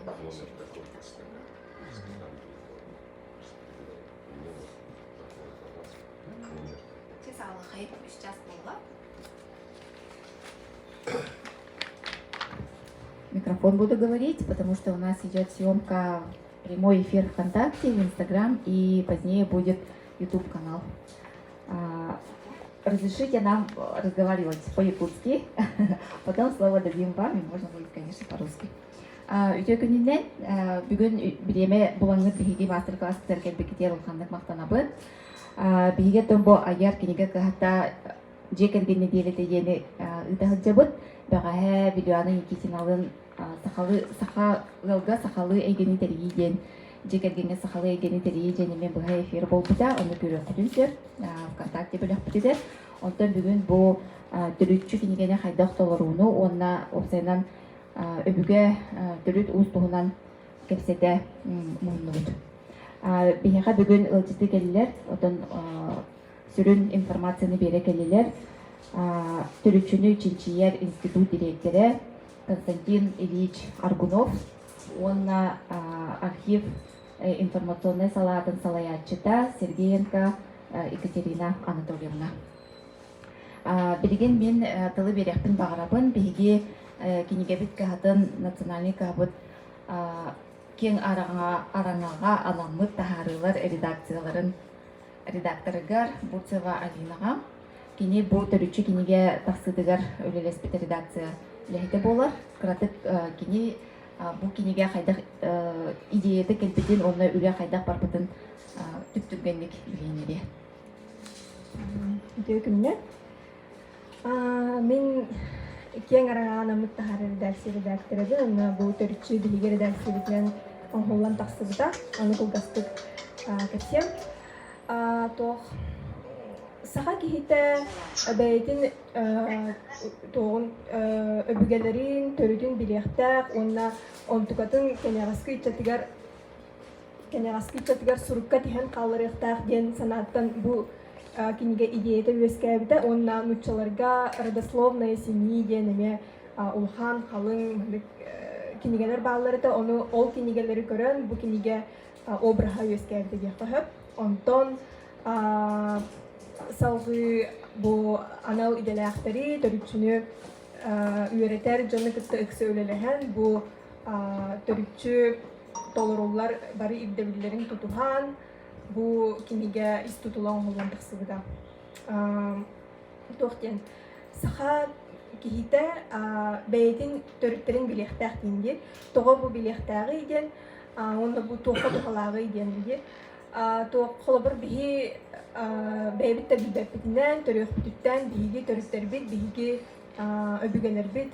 Номер такой-то стакан. Стакан Мне вот такой раз. Номер такой. Часалахай үс час буолла. Микрофон буду говорить, потому что у нас идет съемка, прямой эфир ВКонтакте, в Инстаграм, и позднее будет YouTube канал. Разрешите нам разговаривать по-якутски, потом слово дадим вам, и можно будет, конечно, по-русски. Үтүө күнүнэн бүгүн бириэмэ булаҥҥыт биһиги маастар-класс кэлбиккитигэр улаханнык махтанабыт. Биһиги оттон бу айар кинигэ кыһата дьиэ кэргэн нэдиэлэтэ диэни ыыта сылдьабыт. Бэҕэһээ Вилюяна Никитиналыын сахалыы саха ыалга сахалыы эйгэни тэрийии диэн дьиэ кэргэҥҥэ сахалыы эйгэни тэрийии диэн эмиэ быһа эфир буолбута. Ону көрүөххүтүн сөп ВКонтакте бөлөхпүтүгэр. Онтон бүгүн бу төрүччү кинигэни хайдах толорууну уонна уопсайынан өбүгэ төрүт уус туһунан кэпсэтэ муһуннубут. Биһиэхэ бүгүн ыалдьыты кэллилэр, оттон сүрүн информацияны биэрэ кэллилэр. Төрүччүнү чинчийэр институт дириэктэрэ Константин Ильич Аргунов уонна архив информационнай салаатын салайааччыта Сергеенко Екатерина Анатольевна. Билигин мин тылы биэриэхпин баҕарабын. Биһиги кинигэбит кыһатын, национальнай кыһабыт киэҥ араҥаҕа анаммыт таһаарыылар редакцияларын редакторыгар Бурцева Алинаҕа. Кини бу төрүччү кинигэ тахсыытыгар үлэлэспит редакция үлэһитэ буолар. Кыратык кини бу кинигэ хайдах идеята кэлбитин уонна үлэ хайдах барбытын түп-түргэнник билиһиннэриэ. Үтүө күннэр. Мин киэҥ араҥаҕа таһаарар редакция редакторабын. Онно бу төрүччү биһиги редакциябытынан оҥоһуллан тахсыбыта. Ону кылгастык кэпсиэм. Туох саха киһитэ бэйэтин туоҕун өбүгэлэрин төрүтүн билиэхтээх уонна онтукатын кэнэҕэски ыччатыгар кэнэҕэски ыччатыгар сурукка тиһэн хаалларыахтаах диэн санааттан бу кинигэ идеята үөскээбитэ уонна нууччаларга родословная семьи диэн эмиэ улахан халыҥ кинигэлэр бааллар этэ ону ол кинигэлэри көрөн бу кинигэ обраһа үөскээбитэ диэххэ сөп онтон салгыы бу анал идэлээхтэри төрүччүнү үөрэтэр дьону кытта ыкса үлэлэһэн бу төрүччү толоруллар бары ирдэбиллэрин тутуһан бу кинигэ ис тутула оҥоһуллан тахсыбыта. Туох диэн саха киһитэ бэйэтин төрүттэрин билиэхтээх диэн диир. Тоҕо бу билиэхтээҕий диэн уонна бу туохха туһалааҕый диэн диир. Туох холобур биһи бэйэбит да билбэппитинэн, төрүөхпүтүттэн биһиги төрүттэрбит, биһиги өбүгэлэрбит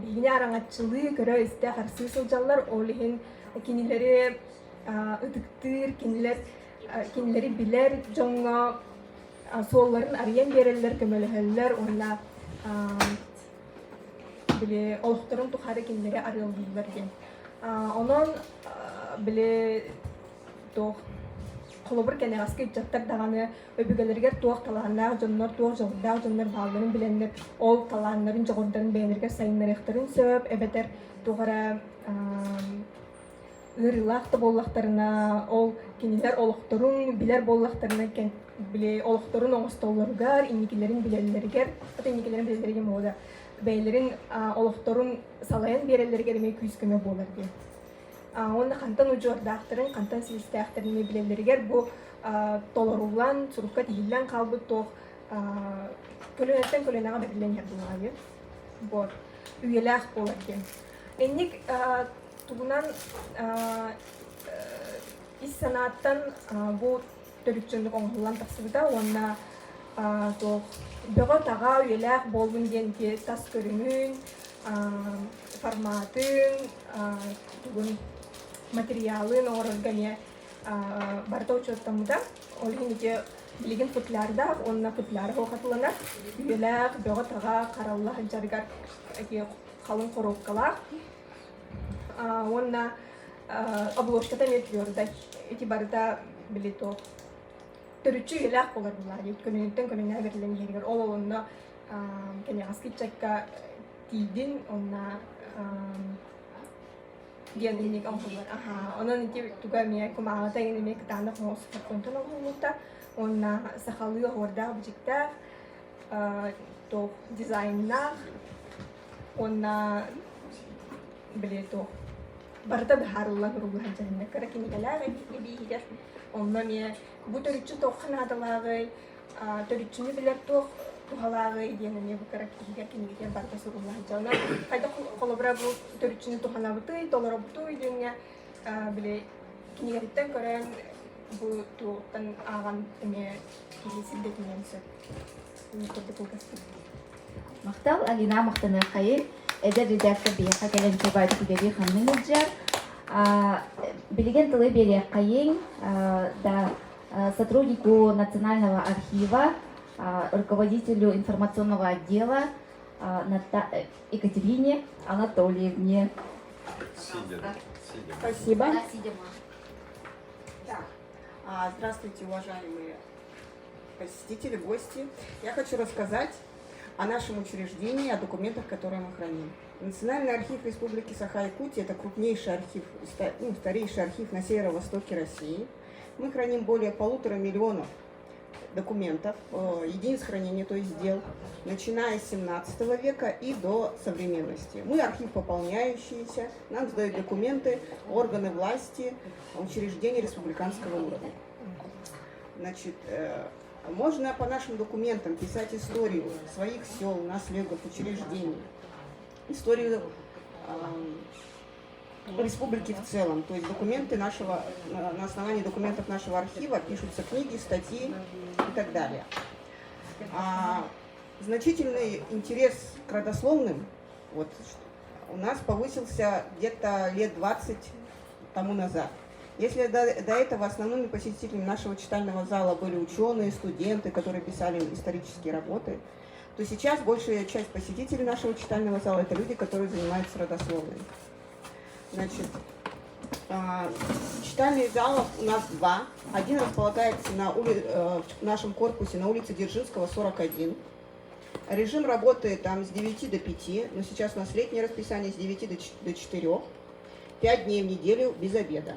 биһигини араҥаччылыы, көрө-истэ, харсыы сылдьаллар. Ол иһин кинилэри ытыктыыр, кинилэр кинилэри билэр дьоҥҥо суолларын арыйан биэрэллэр, көмөлөһөллөр уонна били олохторун тухары кинилэри арыаллыыллар диэн. Онон били туох холобур кэнэҕэски ыччаттар даҕаны өбүгэлэригэр туох талааннаах дьоннор, туох дьоҕурдаах дьоннор баалларын билэннэр, ол талааннарын, дьоҕурдарын бэйэлэригэр сайыннарыахтарын сөп, эбэтэр туох эрэ ыарыылаах да буоллахтарына, ол кинилэр олохторун билэр буоллахтарына, били олохторун оҥостоллоругар, инникилэрин билэллэригэр, инникилэрин билэллэригэр буолар, бэйэлэрин олохторун салайан биэрэллэригэр эмиэ күүс-көмө буолар диэн. Уонна хантан удьуордаахтарын, хантан силистээхтэрин билэллэригэр бу толоруллан, сурукка тиһиллэн хаалбыт туох көлүөнэттэн көлүөнэҕэ бэриллэн иһэр буолаҕайы. Вот. Үйэлээх буолар диэн. Инник тугунан ис санааттан бу төрүччүнүк оҥоһуллан тахсыбыта уонна туох бөҕө-таҕа үйэлээх буоллун диэн тас көрүҥүн, форматын, тугун материалын оҥорорго эмиэ барыта учуоттаммыта. Ол иһин ити билигин футлярдаах уонна футляр хатыланар үйэлээх бөҕө-таҕа харалла сылдьарыгар ити халыҥ хоруопкалаах уонна обложката эмиэ твердой. Ити барыта били туох төрүччү үйэлээх буолар булаа диэт көнүнүттэн көнүнэ бэриллэн иһэригэр ол онно кэнэҕэски ыччакка тиийдин уонна. Диэн инник оҥоһуллар. Аха, онон ити туга эмиэ кумааҕыта иҥин эмиэ кытаанах оҥос картонтан оҥоһуллубута. Уонна сахалыы оһуордаах-бичиктээх, туох дизайннаах уонна били туох барыта быһаарыллан уруулаһан дьаһанна кыра кинигэлээх эбииһигэр онно эмиэ бу төрүччү туохха наадалааҕый төрүччүнү билэр туох туһалааҕый диэн эмиэ бу кыра иһигэр кинигэтигэр барыта сурулла сылдьар. Онон хайдах холобура бу төрүччүнү туһанабытый, толоробутуй диэҥҥэ били кинигэтиттэн көрөн бу туохтан ааҕан эмиэ киһи сирдэтиниэн сөп. Курдук кылгастык. Махтал, Алина махтаныаххайын. Эдэр редактор биһиэхэ кэлэн чобаайдык үлэлии ханны сылдьар. Билигин тылы биэриэххэйиҥ да сотруднику Национального архива, руководителю информационного отдела Екатерине Анатольевне. Сидя. Сидя. Спасибо. Да, сидя можно. Так. Здравствуйте, уважаемые посетители, гости. Я хочу рассказать о нашем учреждении, о документах, которые мы храним. Национальный архив Республики Саха-Якутия – это крупнейший архив, ну, старейший архив на северо-востоке России. Мы храним более 1,5 миллионов документов, единиц хранения, то есть дел, начиная с 17 века и до современности. Мы архив пополняющийся, нам сдают документы органы власти, учреждения республиканского уровня. Значит, можно по нашим документам писать историю своих сел, наслегов, учреждений, историю республики в целом. То есть документы нашего, на основании документов нашего архива пишутся книги, статьи и так далее. Значительный интерес к родословным вот, у нас повысился где-то лет 20 тому назад. Если до этого основными посетителями нашего читального зала были ученые, студенты, которые писали исторические работы, то сейчас большая часть посетителей нашего читального зала – это люди, которые занимаются родословной. Значит, читальных залов у нас два. Один располагается в нашем корпусе на улице Дзержинского, 41. Режим работы там с 9 до 5, но сейчас у нас летнее расписание с 9 до 4. 5 дней в неделю без обеда.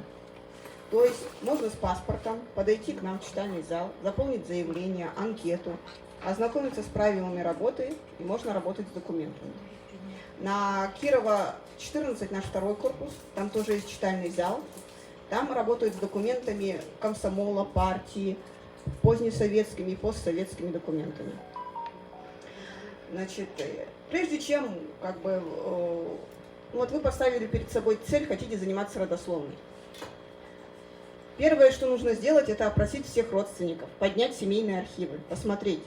То есть можно с паспортом подойти к нам в читальный зал, заполнить заявление, анкету, ознакомиться с правилами работы и можно работать с документами. На Кирова 14 наш второй корпус, там тоже есть читальный зал. Там работают с документами комсомола, партии, позднесоветскими и постсоветскими документами. Значит, прежде чем, как бы, вот вы поставили перед собой цель, хотите заниматься родословной. Первое, что нужно сделать, это опросить всех родственников, поднять семейные архивы, посмотреть,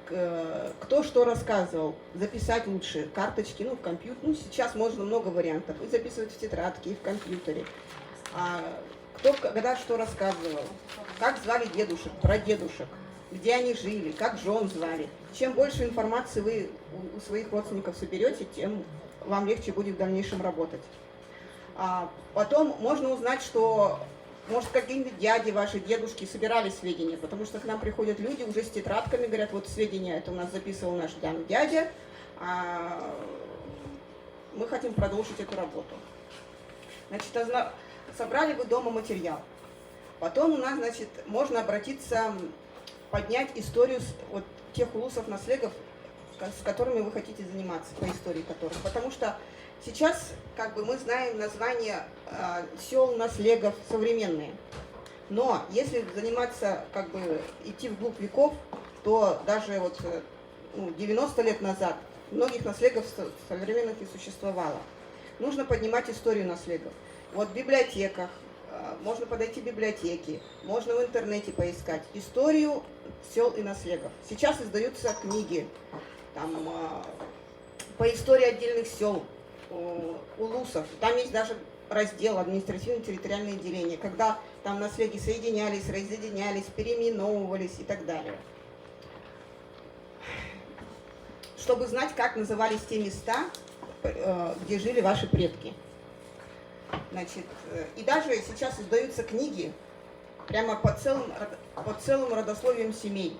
кто что рассказывал, записать лучше карточки, ну, в компьютер. Ну, сейчас можно много вариантов. И записывать в тетрадке, и в компьютере. Кто когда что рассказывал, как звали дедушек, прадедушек, где они жили, как жен звали. Чем больше информации вы у своих родственников соберете, тем вам легче будет в дальнейшем работать. Потом можно узнать, что, может, какие-нибудь дяди ваши, дедушки собирали сведения, потому что к нам приходят люди уже с тетрадками, говорят, вот сведения, это у нас записывал наш там дядя, а мы хотим продолжить эту работу. Значит, собрали вы дома материал. Потом у нас, значит, можно обратиться, поднять историю вот, тех улусов, наслегов, с которыми вы хотите заниматься, по истории которых. Потому что сейчас, как бы, мы знаем названия сел, наслегов современные. Но если заниматься, как бы, идти вглубь веков, то даже вот, ну, 90 лет назад многих наслегов современных не существовало. Нужно поднимать историю наслегов. Вот в библиотеках, можно подойти в библиотеки, можно в интернете поискать историю сел и наслегов. Сейчас издаются книги там, по истории отдельных сел, улусов. Там есть даже раздел административно-территориальное деление, когда там наслеги соединялись, разъединялись, переименовывались и так далее. Чтобы знать, как назывались те места, где жили ваши предки. Значит, и даже сейчас издаются книги прямо по целым родословиям семей.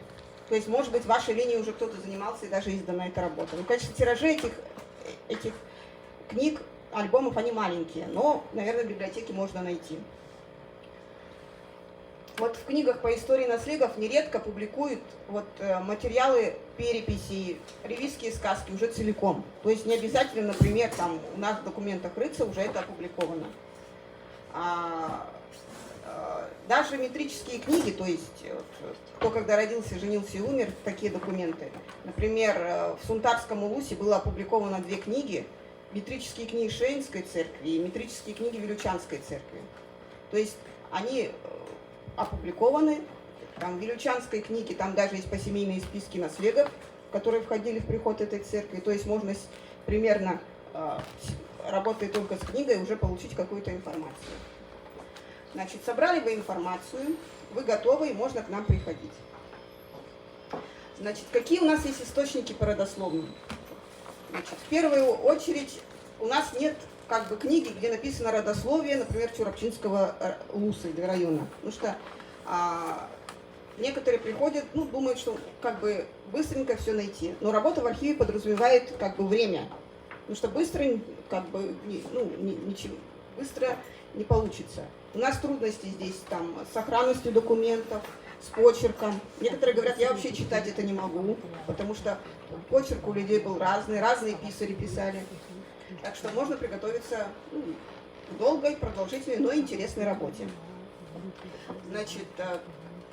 То есть, может быть, вашей линией уже кто-то занимался и даже издана эта работа. Но, конечно, тиражи этих книг альбомов они маленькие, но, наверное, в библиотеке можно найти. Вот в книгах по истории наслегов нередко публикуют вот материалы переписи, ревизские сказки уже целиком. То есть не обязательно, например, там у нас в документах рыться уже это опубликовано. А даже метрические книги, то есть вот, кто когда родился, женился и умер, такие документы. Например, в Сунтарском Улусе было опубликовано две книги, метрические книги Шеинской церкви и метрические книги Вилючанской церкви. То есть они опубликованы, там в Вилючанской книге, там даже есть посемейные списки наслегов, которые входили в приход этой церкви. То есть можно примерно, работая только с книгой, уже получить какую-то информацию. Значит, собрали вы информацию, вы готовы, и можно к нам приходить. Значит, какие у нас есть источники по родословным? Значит, в первую очередь у нас нет как бы книги, где написано родословие, например, Чурапчинского улуса или района. Потому что некоторые приходят, ну, думают, что как бы быстренько все найти. Но работа в архиве подразумевает как бы время. Потому что быстро, как бы, ну, ничего, быстро не получится. У нас трудности здесь там с сохранностью документов, с почерком. Некоторые говорят, я вообще читать это не могу, потому что почерк у людей был разный, разные писари писали. Так что можно приготовиться, ну, к долгой, продолжительной, но интересной работе. Значит,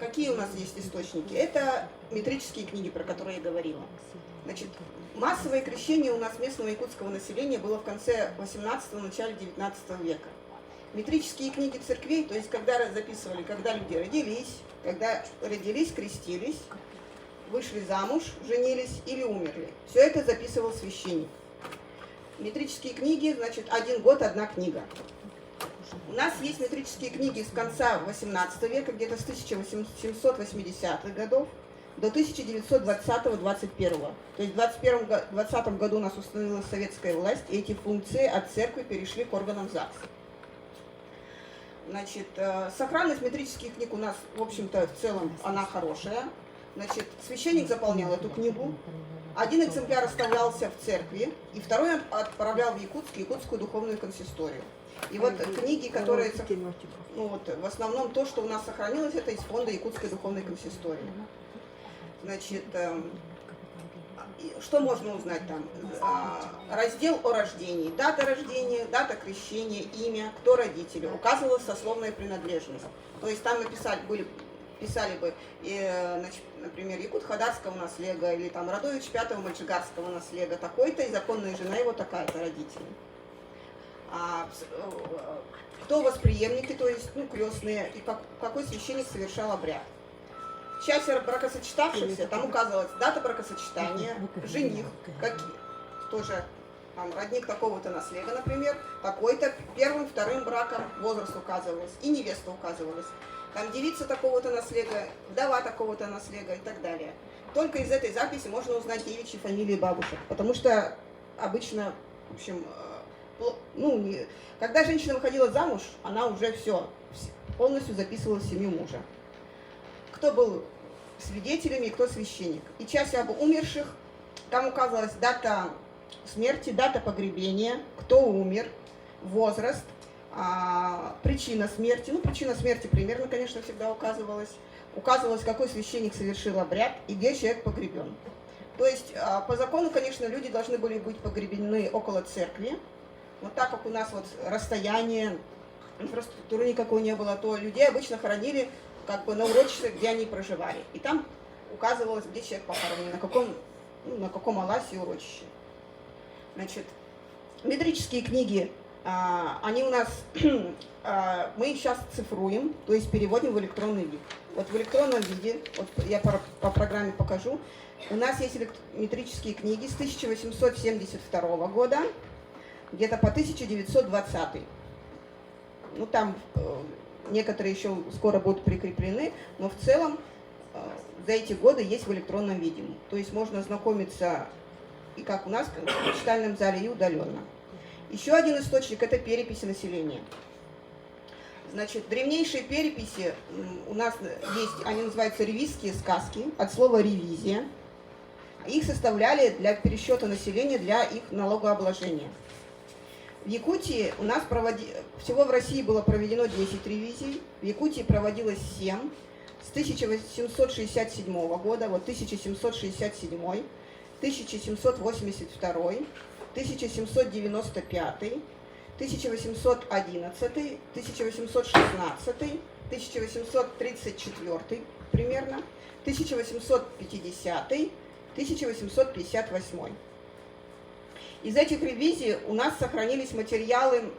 какие у нас есть источники? Это метрические книги, про которые я говорила. Значит, массовое крещение у нас местного якутского населения было в конце 18-го, начале 19 века. Метрические книги церквей, то есть когда записывали, когда люди родились, когда родились, крестились, вышли замуж, женились или умерли. Все это записывал священник. Метрические книги, значит, один год, одна книга. У нас есть метрические книги с конца 18 века, где-то с 1780-х годов до 1920-21. То есть в 20 году у нас установилась советская власть, и эти функции от церкви перешли к органам ЗАГСа. Значит, сохранность метрических книг у нас, в общем-то, в целом она хорошая. Значит, священник заполнял эту книгу. Один экземпляр оставлялся в церкви, и второй он отправлял в Якутск, Якутскую духовную консисторию. И вот книги, которые, ну вот, в основном то, что у нас сохранилось, это из фонда Якутской духовной консистории. Значит, что можно узнать там? Раздел о рождении, дата рождения, дата крещения, имя, кто родители, указывалась сословная принадлежность. То есть там написали, были, писали бы, значит, например, Якут Хадарского наслега или там Радович пятого Мальчигарского наслега такой-то и законная жена его такая-то, родители. А кто восприемники, то есть, ну, крестные, и какой священник совершал обряд. В части бракосочетавшихся там указывалась дата бракосочетания, жених, тоже там, родник такого-то наслега, например, такой-то, первым, вторым браком возраст указывалось, и невеста указывалась. Там девица такого-то наслега, вдова такого-то наслега и так далее. Только из этой записи можно узнать девичьи фамилии бабушек, потому что обычно, в общем, ну, не, когда женщина выходила замуж, она уже все, полностью записывала семью мужа. Кто был свидетелями и кто священник. И часть об умерших, там указывалась дата смерти, дата погребения, кто умер, возраст, причина смерти. Ну, причина смерти примерно, конечно, всегда указывалась. Указывалось, какой священник совершил обряд и где человек погребен. То есть, по закону, конечно, люди должны были быть погребены около церкви. Но так как у нас вот расстояние, инфраструктуры никакой не было, то людей обычно хоронили как бы на урочище, где они проживали. И там указывалось, где человек похоронен, ну, на каком аласе и урочище. Значит, метрические книги, они у нас, мы их сейчас цифруем, то есть переводим в электронный вид. Вот в электронном виде, вот я по программе покажу, у нас есть метрические книги с 1872 года, где-то по 1920. Ну, там некоторые еще скоро будут прикреплены, но в целом за эти годы есть в электронном виде. То есть можно ознакомиться и как у нас в читальном зале, и удаленно. Еще один источник – это переписи населения. Значит, древнейшие переписи у нас есть, они называются ревизские сказки, от слова ревизия. Их составляли для пересчета населения, для их налогообложения. В Якутии у нас проводи... всего в России было проведено 10 ревизий, в Якутии проводилось 7. С 1767 года, вот 1767, 1782, 1795, 1811, 1816, 1834 примерно, 1850, 1858. Из этих ревизий у нас сохранились материалы,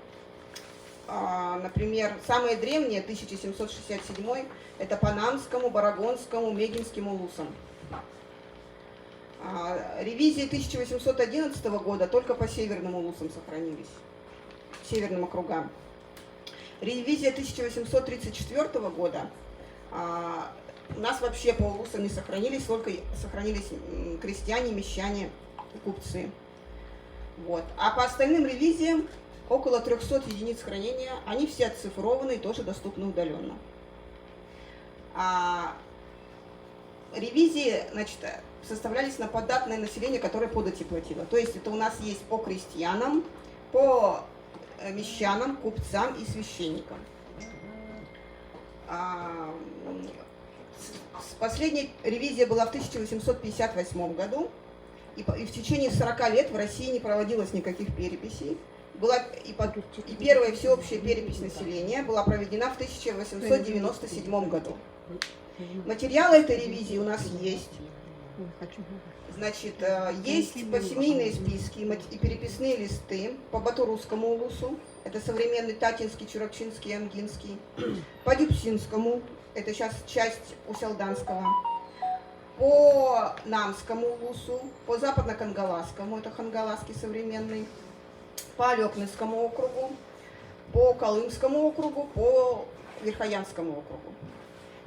например, самые древние, 1767, это по Намскому, Борогонскому, Мегинским улусам. Ревизии 1811 года только по северным улусам сохранились, северным округам. Ревизия 1834 года у нас вообще по улусам не сохранились, только сохранились крестьяне, мещане, купцы. Вот. А по остальным ревизиям около 300 единиц хранения, они все оцифрованы и тоже доступны удаленно. Ревизии, значит, составлялись на податное население, которое подати платило. То есть это у нас есть по крестьянам, по мещанам, купцам и священникам. Последняя ревизия была в 1858 году, и в течение 40 лет в России не проводилось никаких переписей. Была и первая всеобщая перепись населения была проведена в 1897 году. Материалы этой ревизии у нас есть. Значит, есть посемейные списки и переписные листы по Батурусскому улусу, это современный Татинский, Чурапчинский, Амгинский, по Дюпсинскому, это сейчас часть Усть-Алданского, по Намскому улусу, по Западно-Кангаласскому, это Хангаласский современный, по Олекминскому округу, по Колымскому округу, по Верхоянскому округу.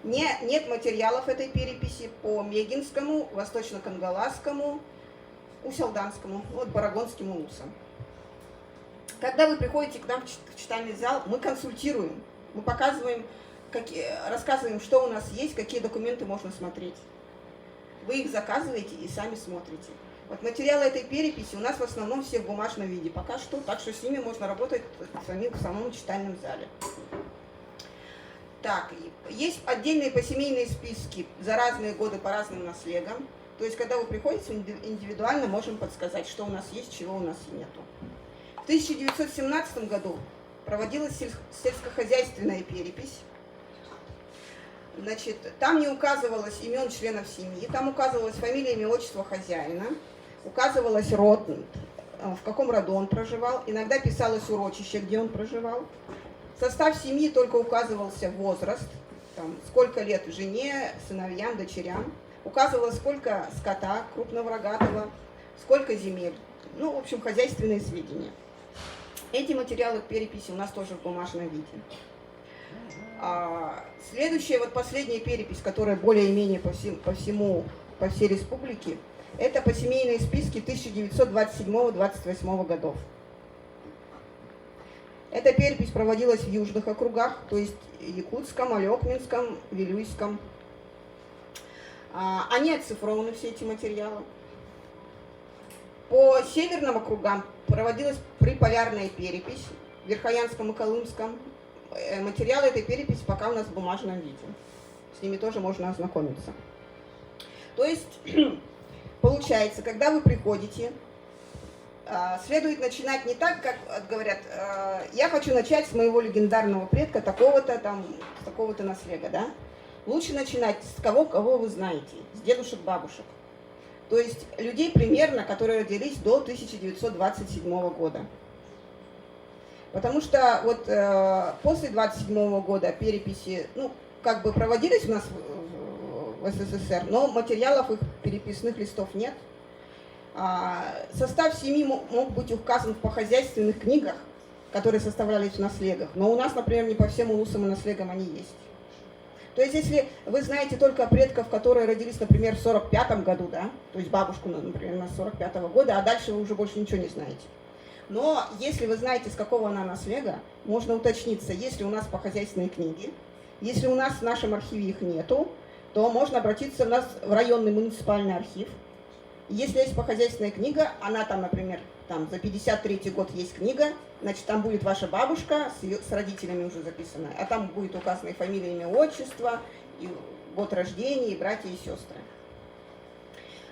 Нет материалов этой переписи по Мегинскому, Восточно-Кангаласскому, Усть-Алданскому, вот Борогонским улусам. Когда вы приходите к нам в читальный зал, мы консультируем, мы показываем, рассказываем, что у нас есть, какие документы можно смотреть. Вы их заказываете и сами смотрите. Вот материалы этой переписи у нас в основном все в бумажном виде пока что, так что с ними можно работать в самом читальном зале. Так, есть отдельные посемейные списки за разные годы по разным наслегам. То есть, когда вы приходите, индивидуально можем подсказать, что у нас есть, чего у нас нету. В 1917 году проводилась сельскохозяйственная перепись. Значит, там не указывалось имен членов семьи, там указывалось фамилия, имя, отчество хозяина, указывалось род, в каком роду он проживал, иногда писалось урочище, где он проживал. Состав семьи только указывался возраст, там, сколько лет жене, сыновьям, дочерям. Указывалось, сколько скота крупного рогатого, сколько земель. Ну, в общем, хозяйственные сведения. Эти материалы переписи у нас тоже в бумажном виде. Следующая, вот последняя перепись, которая более-менее по всей республике, это посемейные списки 1927-28 годов. Эта перепись проводилась в южных округах, то есть Якутском, Олекминском, Вилюйском. Они оцифрованы, все эти материалы. По северным округам проводилась приполярная перепись в Верхоянском и Колымском. Материалы этой переписи пока у нас в бумажном виде. С ними тоже можно ознакомиться. То есть, получается, когда вы приходите, следует начинать не так, как говорят, я хочу начать с моего легендарного предка такого-то там, такого-то наслега, да? Лучше начинать с кого, кого вы знаете, с дедушек, бабушек. То есть людей примерно, которые родились до 1927 года. Потому что вот после 27 года переписи, ну, как бы проводились у нас в СССР, но материалов их переписных листов нет. Состав семьи мог быть указан в похозяйственных книгах, которые составлялись в наслегах, но у нас, например, не по всем улусам и наслегам они есть. То есть, если вы знаете только предков, которые родились, например, в 45 году, да, то есть бабушку, например, на 45-го года, а дальше вы уже больше ничего не знаете. Но если вы знаете, с какого она наслега, можно уточниться, если у нас похозяйственные книги, если у нас в нашем архиве их нету, то можно обратиться у нас в районный муниципальный архив. Если есть похозяйственная книга, она там, например, там за 53 год есть книга, значит, там будет ваша бабушка с, ее, с родителями уже записанная, а там будет указано и фамилия, имя, отчество, и год рождения, и братья, и сестры.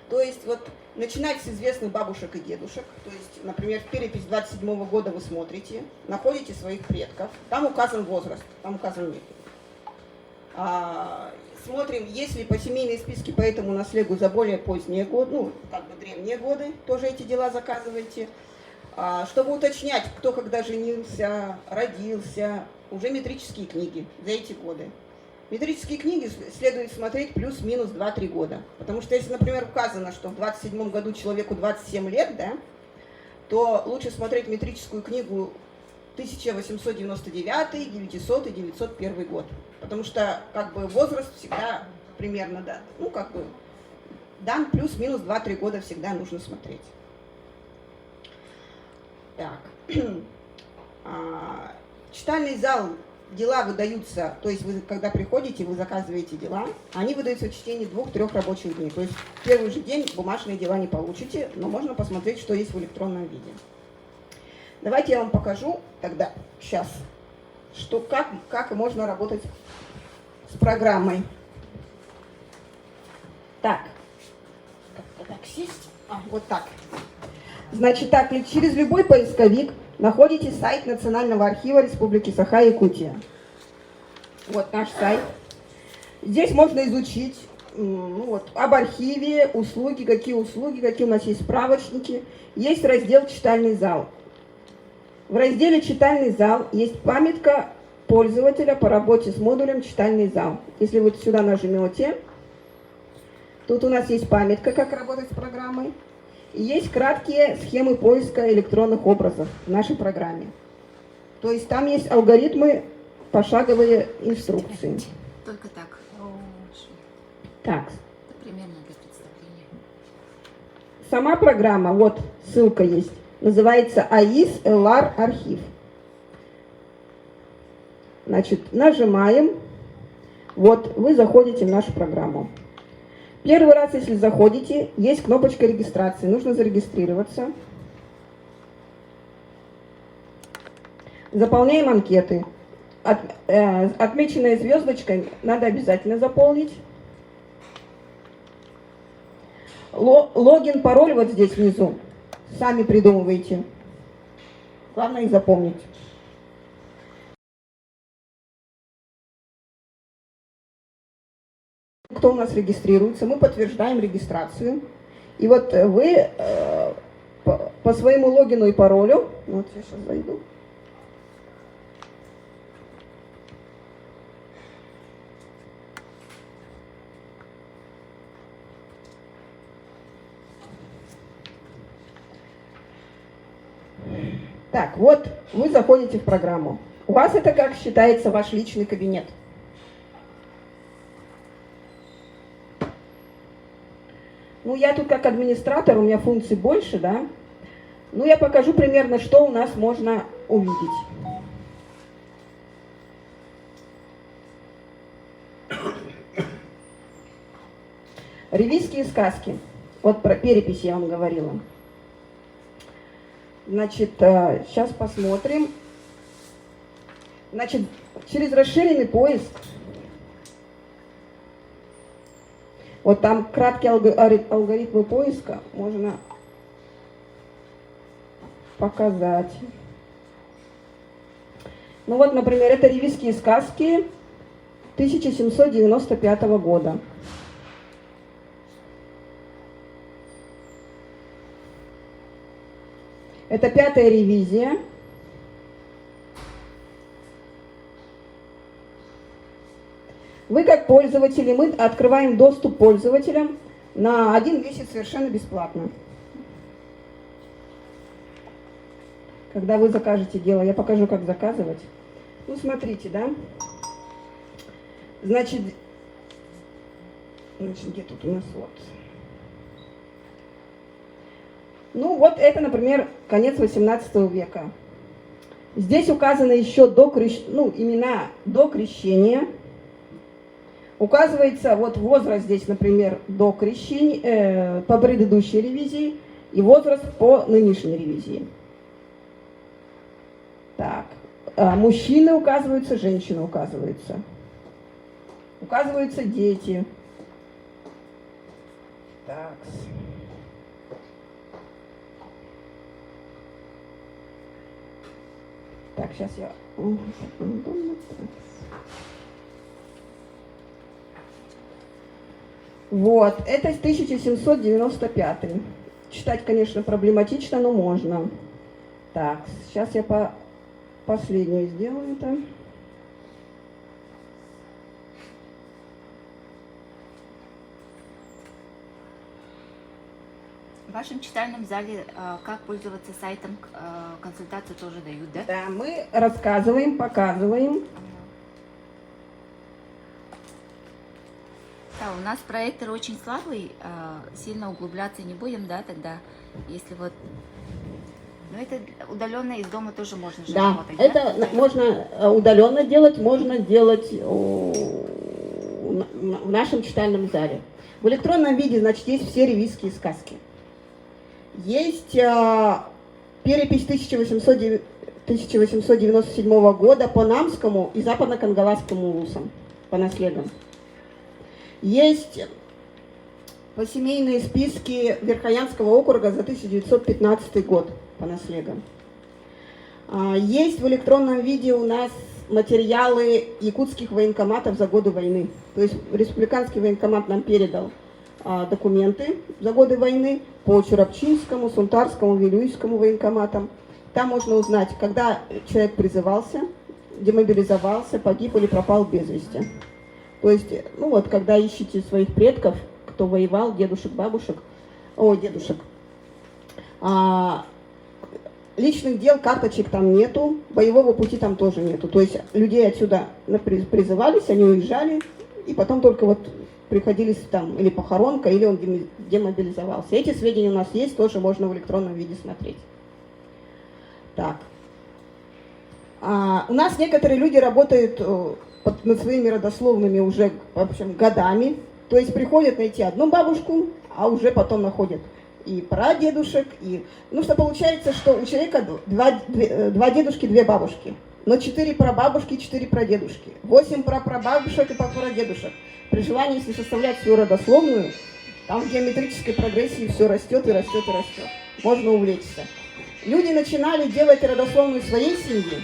То есть вот начинать с известных бабушек и дедушек, то есть, например, в перепись 27 года вы смотрите, находите своих предков, там указан возраст, там указан век. Смотрим, есть ли посемейные списки по этому наслегу за более поздние годы, ну, как бы древние годы, тоже эти дела заказывайте. Чтобы уточнять, кто когда женился, родился, уже метрические книги за эти годы. Метрические книги следует смотреть плюс-минус 2-3 года. Потому что если, например, указано, что в 27 году человеку 27 лет, да, то лучше смотреть метрическую книгу 1899, 900 и 901 год. Потому что как бы возраст всегда примерно, да, ну как бы дан плюс-минус 2-3 года всегда нужно смотреть. Так. Читальный зал, дела выдаются, то есть вы, когда приходите, вы заказываете дела, они выдаются в течение 2-3 рабочих дней. То есть в первый же день бумажные дела не получите, но можно посмотреть, что есть в электронном виде. Давайте я вам покажу тогда, сейчас, что, как можно работать с программой. Так, как-то так сесть? Вот так. Значит так, через любой поисковик находите сайт Национального архива Республики Саха-Якутия. Вот наш сайт. Здесь можно изучить ну вот, об архиве, услуги, какие у нас есть справочники. Есть раздел «Читальный зал». В разделе «Читальный зал» есть памятка пользователя по работе с модулем «Читальный зал». Если вы сюда нажмете, тут у нас есть памятка, как работать с программой. И есть краткие схемы поиска электронных образов в нашей программе. То есть там есть алгоритмы, пошаговые инструкции. Только так. Так. Это примерно для представления. Сама программа, вот ссылка есть, называется АИС LR Архив. Значит, нажимаем. Вот, вы заходите в нашу программу. Первый раз, если заходите, есть кнопочка регистрации. Нужно зарегистрироваться. Заполняем анкеты. Отмеченные звездочкой надо обязательно заполнить. Логин, пароль вот здесь внизу. Сами придумываете. Главное их запомнить. Кто у нас регистрируется, мы подтверждаем регистрацию. И вот вы по своему логину и паролю, вот я сейчас зайду. Так, вот вы заходите в программу. У вас это, как считается, ваш личный кабинет. Ну, я тут как администратор, у меня функций больше, да. Ну, я покажу примерно, что у нас можно увидеть. Ревизские сказки. Вот про перепись я вам говорила. Значит, сейчас посмотрим. Значит, через расширенный поиск. Вот там краткие алгоритмы поиска можно показать. Ну вот, например, это ревизские сказки 1795 года. Это 5-я ревизия. Вы как пользователи, мы открываем доступ пользователям на 1 месяц совершенно бесплатно. Когда вы закажете дело, я покажу, как заказывать. Ну, смотрите, да? Значит, где тут у нас вот? Ну, вот это, например, конец 18 века. Здесь указаны еще имена до крещения. Указывается вот возраст здесь, например, до крещения, по предыдущей ревизии и возраст по нынешней ревизии. Так, мужчины указываются, женщины указываются. Указываются дети. Так. Так, сейчас я... Секунду. Вот, это 1795. Читать, конечно, проблематично, но можно. Так, сейчас я по последнюю сделаю это. В вашем читальном зале как пользоваться сайтом, консультацию тоже дают, да? Да, мы рассказываем, показываем. Да, у нас проектор очень слабый, сильно углубляться не будем, да, тогда, если вот... Но это удаленно из дома тоже можно же Да, работать, это да? можно удаленно делать, можно делать в нашем читальном зале. В электронном виде, значит, есть все ревизские сказки. Есть перепись 1897 года по Намскому и Западно-Кангаласскому улусам, по наслегам. Есть посемейные списки Верхоянского округа за 1915 год по наслегам. Есть в электронном виде у нас материалы якутских военкоматов за годы войны. То есть республиканский военкомат нам передал документы за годы войны по Чурапчинскому, Сунтарскому, Вилюйскому военкоматам. Там можно узнать, когда человек призывался, демобилизовался, погиб или пропал без вести. То есть, ну вот, когда ищете своих предков, кто воевал, дедушек, бабушек, о, дедушек, личных дел, карточек там нету, боевого пути там тоже нету. То есть людей отсюда призывались, они уезжали, и потом только вот приходились там или похоронка, или он демобилизовался. Эти сведения у нас есть, тоже можно в электронном виде смотреть. Так. У нас некоторые люди работают над своими родословными уже, в общем, годами. То есть приходят найти одну бабушку, а уже потом находят и прадедушек, и... Ну, что получается, что у человека два дедушки, две бабушки. Но 4 прабабушки, 4 прадедушки. 8 прапрабабушек и прадедушек. При желании, если составлять свою родословную, там в геометрической прогрессии все растет и растет и растет. Можно увлечься. Люди начинали делать родословную своей семьи,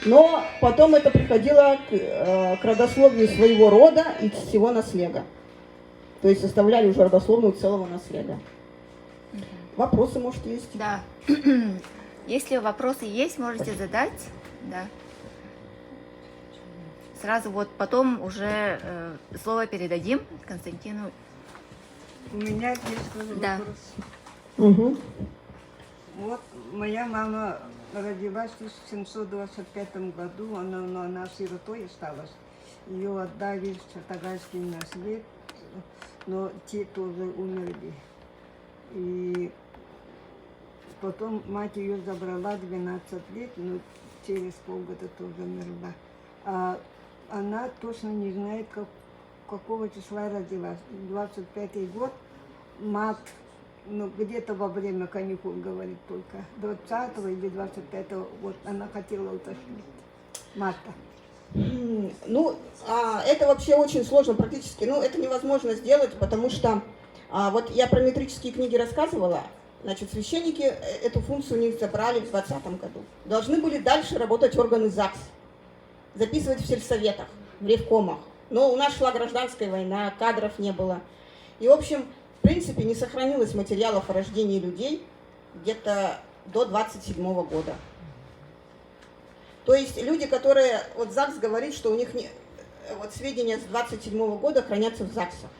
но потом это приходило к родословию своего рода и всего наслега. То есть составляли уже родословную целого наслега. Вопросы, может, есть? Да. Если вопросы есть, можете задать. Да. Сразу вот потом уже слово передадим Константину. У меня есть Да. вопрос. Вот моя мама родилась в 1725 году, но она сиротой осталась. Ее отдали в Чатагайский наслед, но те тоже умерли. И потом мать ее забрала 12 лет, но через полгода тоже умерла. А она точно не знает, какого числа родилась. 25-й год, мать, где-то во время каникул, говорит только, 20-го или 25-го, вот она хотела уточнить. Марта. Это вообще очень сложно практически, это невозможно сделать, потому что, вот я про метрические книги рассказывала, священники эту функцию у них забрали в 20-м году. Должны были дальше работать органы ЗАГС, записывать в сельсоветах, в ревкомах. Но у нас шла гражданская война, кадров не было. И, в принципе, не сохранилось материалов о рождении людей где-то до 27-го года. То есть люди, которые... Вот ЗАГС говорит, что у них не, вот сведения с 27-го года хранятся в ЗАГСах.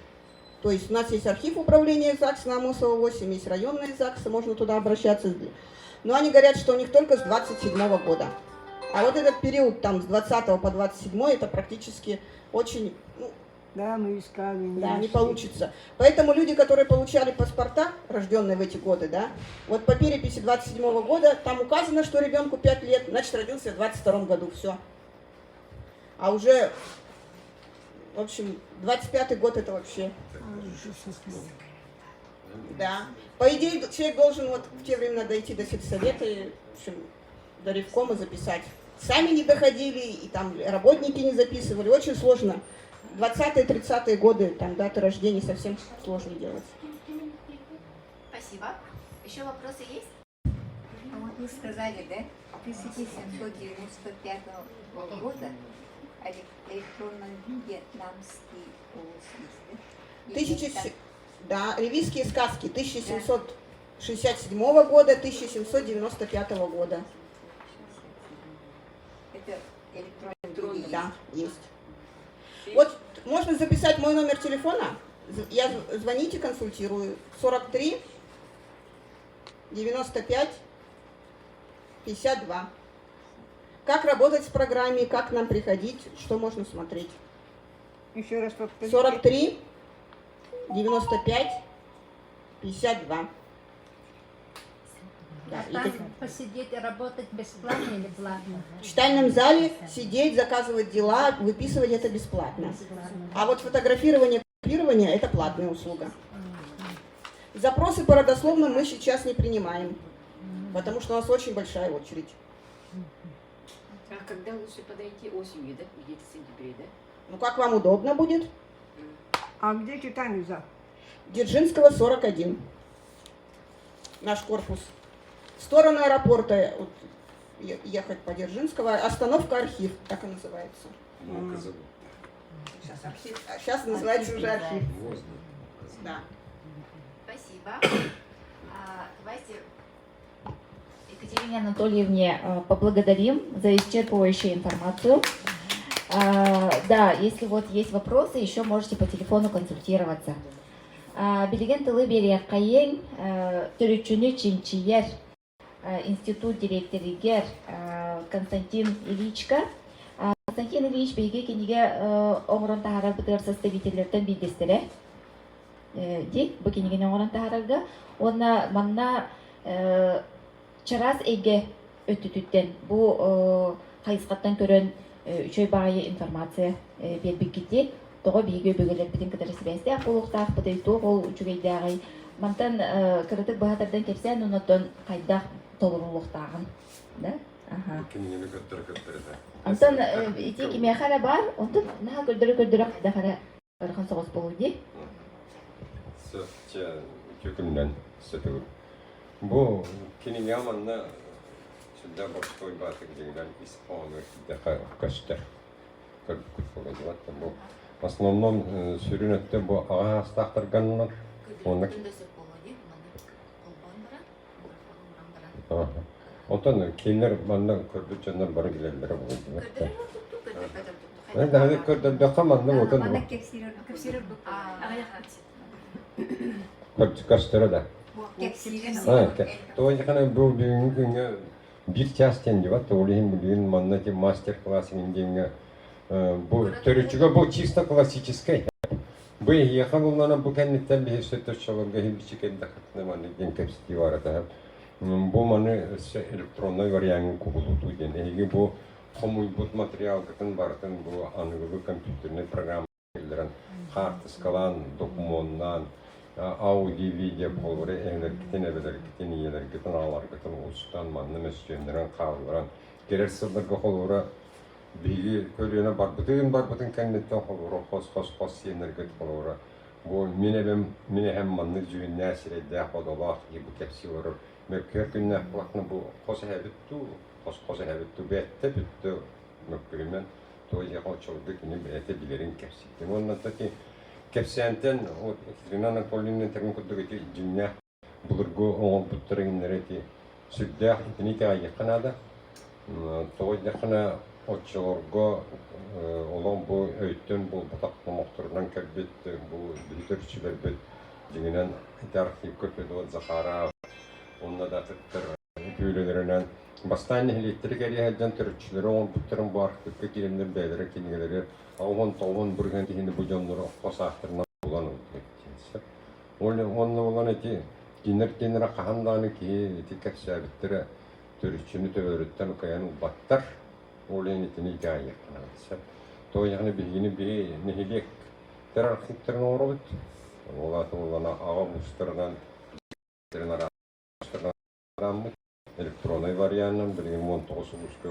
То есть у нас есть архив управления ЗАГС на Амосова 8, есть районные ЗАГСы, можно туда обращаться. Но они говорят, что у них только с 27-го года. А вот этот период с 20 по 27 это практически очень... Ну, Да, мы искали, не да, не нашли. получится. Поэтому люди, которые получали паспорта, рожденные в эти годы, да, вот по переписи 27-го года там указано, что ребенку 5 лет, значит, родился в 22 году, все. А уже В общем, 25-й год это вообще... Да. По идее, человек должен вот в те времена дойти до сельсовета, и, в общем, до ревкома записать. Сами не доходили, и там работники не записывали. Очень сложно. 20-30-е годы, там даты рождения совсем сложно делать. Спасибо. Еще вопросы есть? А вот вы сказали, да, 1795 года электронном виде Намский улус есть, да? Или там- Да, ревизские сказки 1767 года, 1795 года. Это электронном виде Да, есть. Вот можно записать мой номер телефона. Я звоните, консультирую. 43 95 52. Как работать с программой, как к нам приходить, что можно смотреть. Еще раз повторите. 43 95 52. Да, и Там посидеть и работать бесплатно или платно? в читальном зале сидеть, заказывать дела, выписывать это бесплатно. Бесплатно. А вот фотографирование, копирование – это платная услуга. Запросы по родословным мы сейчас не принимаем, потому что у нас очень большая очередь. А когда лучше подойти? Осенью, да? Где-то в сентябре, да? Ну, как вам удобно будет? А где читальный зал? Дзержинского, 41. Наш корпус. В сторону аэропорта вот, ехать по Дзержинского. Остановка «Архив», так и называется. Мука зовут. Сейчас архив. А сейчас называется уже архив. Воздух. Да. Спасибо. Давайте Екатерине Анатольевне поблагодарим за исчерпывающую информацию. Да, если вот есть вопросы, еще можете по телефону консультироваться. Билигин тылы биэриэххэйиҥ төрүччүнү чинчийэр институт дириэктэригэр Константин Ильичка. Константин Ильич биһиги кинигэ оҥорон таһаарарбытыгар составителлэртэн биирдэстэрэ. Дии, бу кинигэни оҥорон таһаарарга. Уонна манна чараас эйгэ өттүтүттэн бу хайысхаттан көрөн үчүгэй баҕайы информация биэрбиккити тоҕо биһиги өбүгэлэрбитин кытары сибээстээх буолуохтаахпытый туох ол үчүгэйдээҕий мантан кыратык быһа тардан кэпсээн оннуттан хайдах толоруллуохтааҕын да аха Кинигэни көрдөрө көрдөрө да. онтон ити кимиэхэ эрэ баар онтон наһаа көрдөрө көрдөрө хайдах эрэ ыарахан соҕус буолуо дии Сөпчө үтүөкүннэн сөтөгүл. Бу кинигэ манна сүрдээх боростуой баатык дьиҥинэн ис хоһоону киирдэххэ көстөр. Көрбүккүт буолуо бу в основном сүрүн өттө бу аҕа саастаахтарганнар уонна Онтон кинилэр манна көрбүт дьоннор бары билэллэрэ буолуо. Даҕаны көрдөрдөххө манна отон Манна кэпсиир Кэпсиир көстөрө да. Кэпсиир Тоҕо бу бүгүҥҥү күҥҥэ биир час диэн дьыбат, ол иһин билигин манна ти мастер-класс диэҥҥэ бу төрүччүгэ бу чисто классическай. Бу эһиэхэ буллана бу кэнниттэн биһи сөтөччөлөргө иһин бичикэндэххитинэ маннык диэн кэпсэтии бар этэ. Бу маны өссө электроннай вариаҥҥа кубулутуу диэн. Эһиги бу хомуйбут материалгытын барытын бу аныгылыы компьютернай программа киллэрэн хаартыскалаан, докумуоннаан, аудио, видео холобура эһэлэргитин, эбэлэргитин, ийэлэргитин, аҕаларгытын устан манна мөссүөннэрин хаалларан кэлэр сылларга холобура биһиги көлүөнэ барбытын барбытын кэнниттэн холобура хос-хос-хос сиэннэргит холобура бу мин эбэм мин эһэм маннык дьүһүннээх сирэйдээх бодолоох киһи бу кэпсии олорор мөккүөр күннээх буоллаххына бу хос эһэбит дуу хос-хос эһэбит дуу бэттэ бүттэ мөккүөрүнэн туох ийэҕэ оччолорго кини бэйэтэ билэрин кэпсииртэн уонна ити кэпсээнтэн вот Екатерина Анатольевна этэрин курдук ити дьиҥнээх былыргы оҥорбуттара иҥнэрэ ити сүрдээх итини итэҕэйиэххэ наада тоҕо диэххинэ оччолорго олох бу өйтөн буолбатах номохторунан кэлбит бу биһи төрүччүлэрбит дьиҥинэн ити архивка Федот Захаров уонна да атыттар Үтүөлэлэринэн бастаан нэһилиэктэри кэрийэ сылдьан төрүччүлэри оҥорбуттарын бу архыыпка киирэннэр бэйэлэрэ кинигэлэри 90 бырыһыан киһини бу дьоннору хос ааттарынан булан ылбыт диэн сөп. Уонна булан ити кинилэр кинилэрэ хаһан даҕаны киһи ити кэпсээбиттэрэ төрүччүнү төбөлөрүттэн кыайан ылбаттар. Ол иһин итини итэҕэйиэххэ наада сөп. Тоҕо диэххинэ биһигини биһи нэһилиэктэр архивтарын оҥоробут. Ол аата буоллаҕына аҕа уустарынан арааммыт электроннай варианынан билигин 19 улууска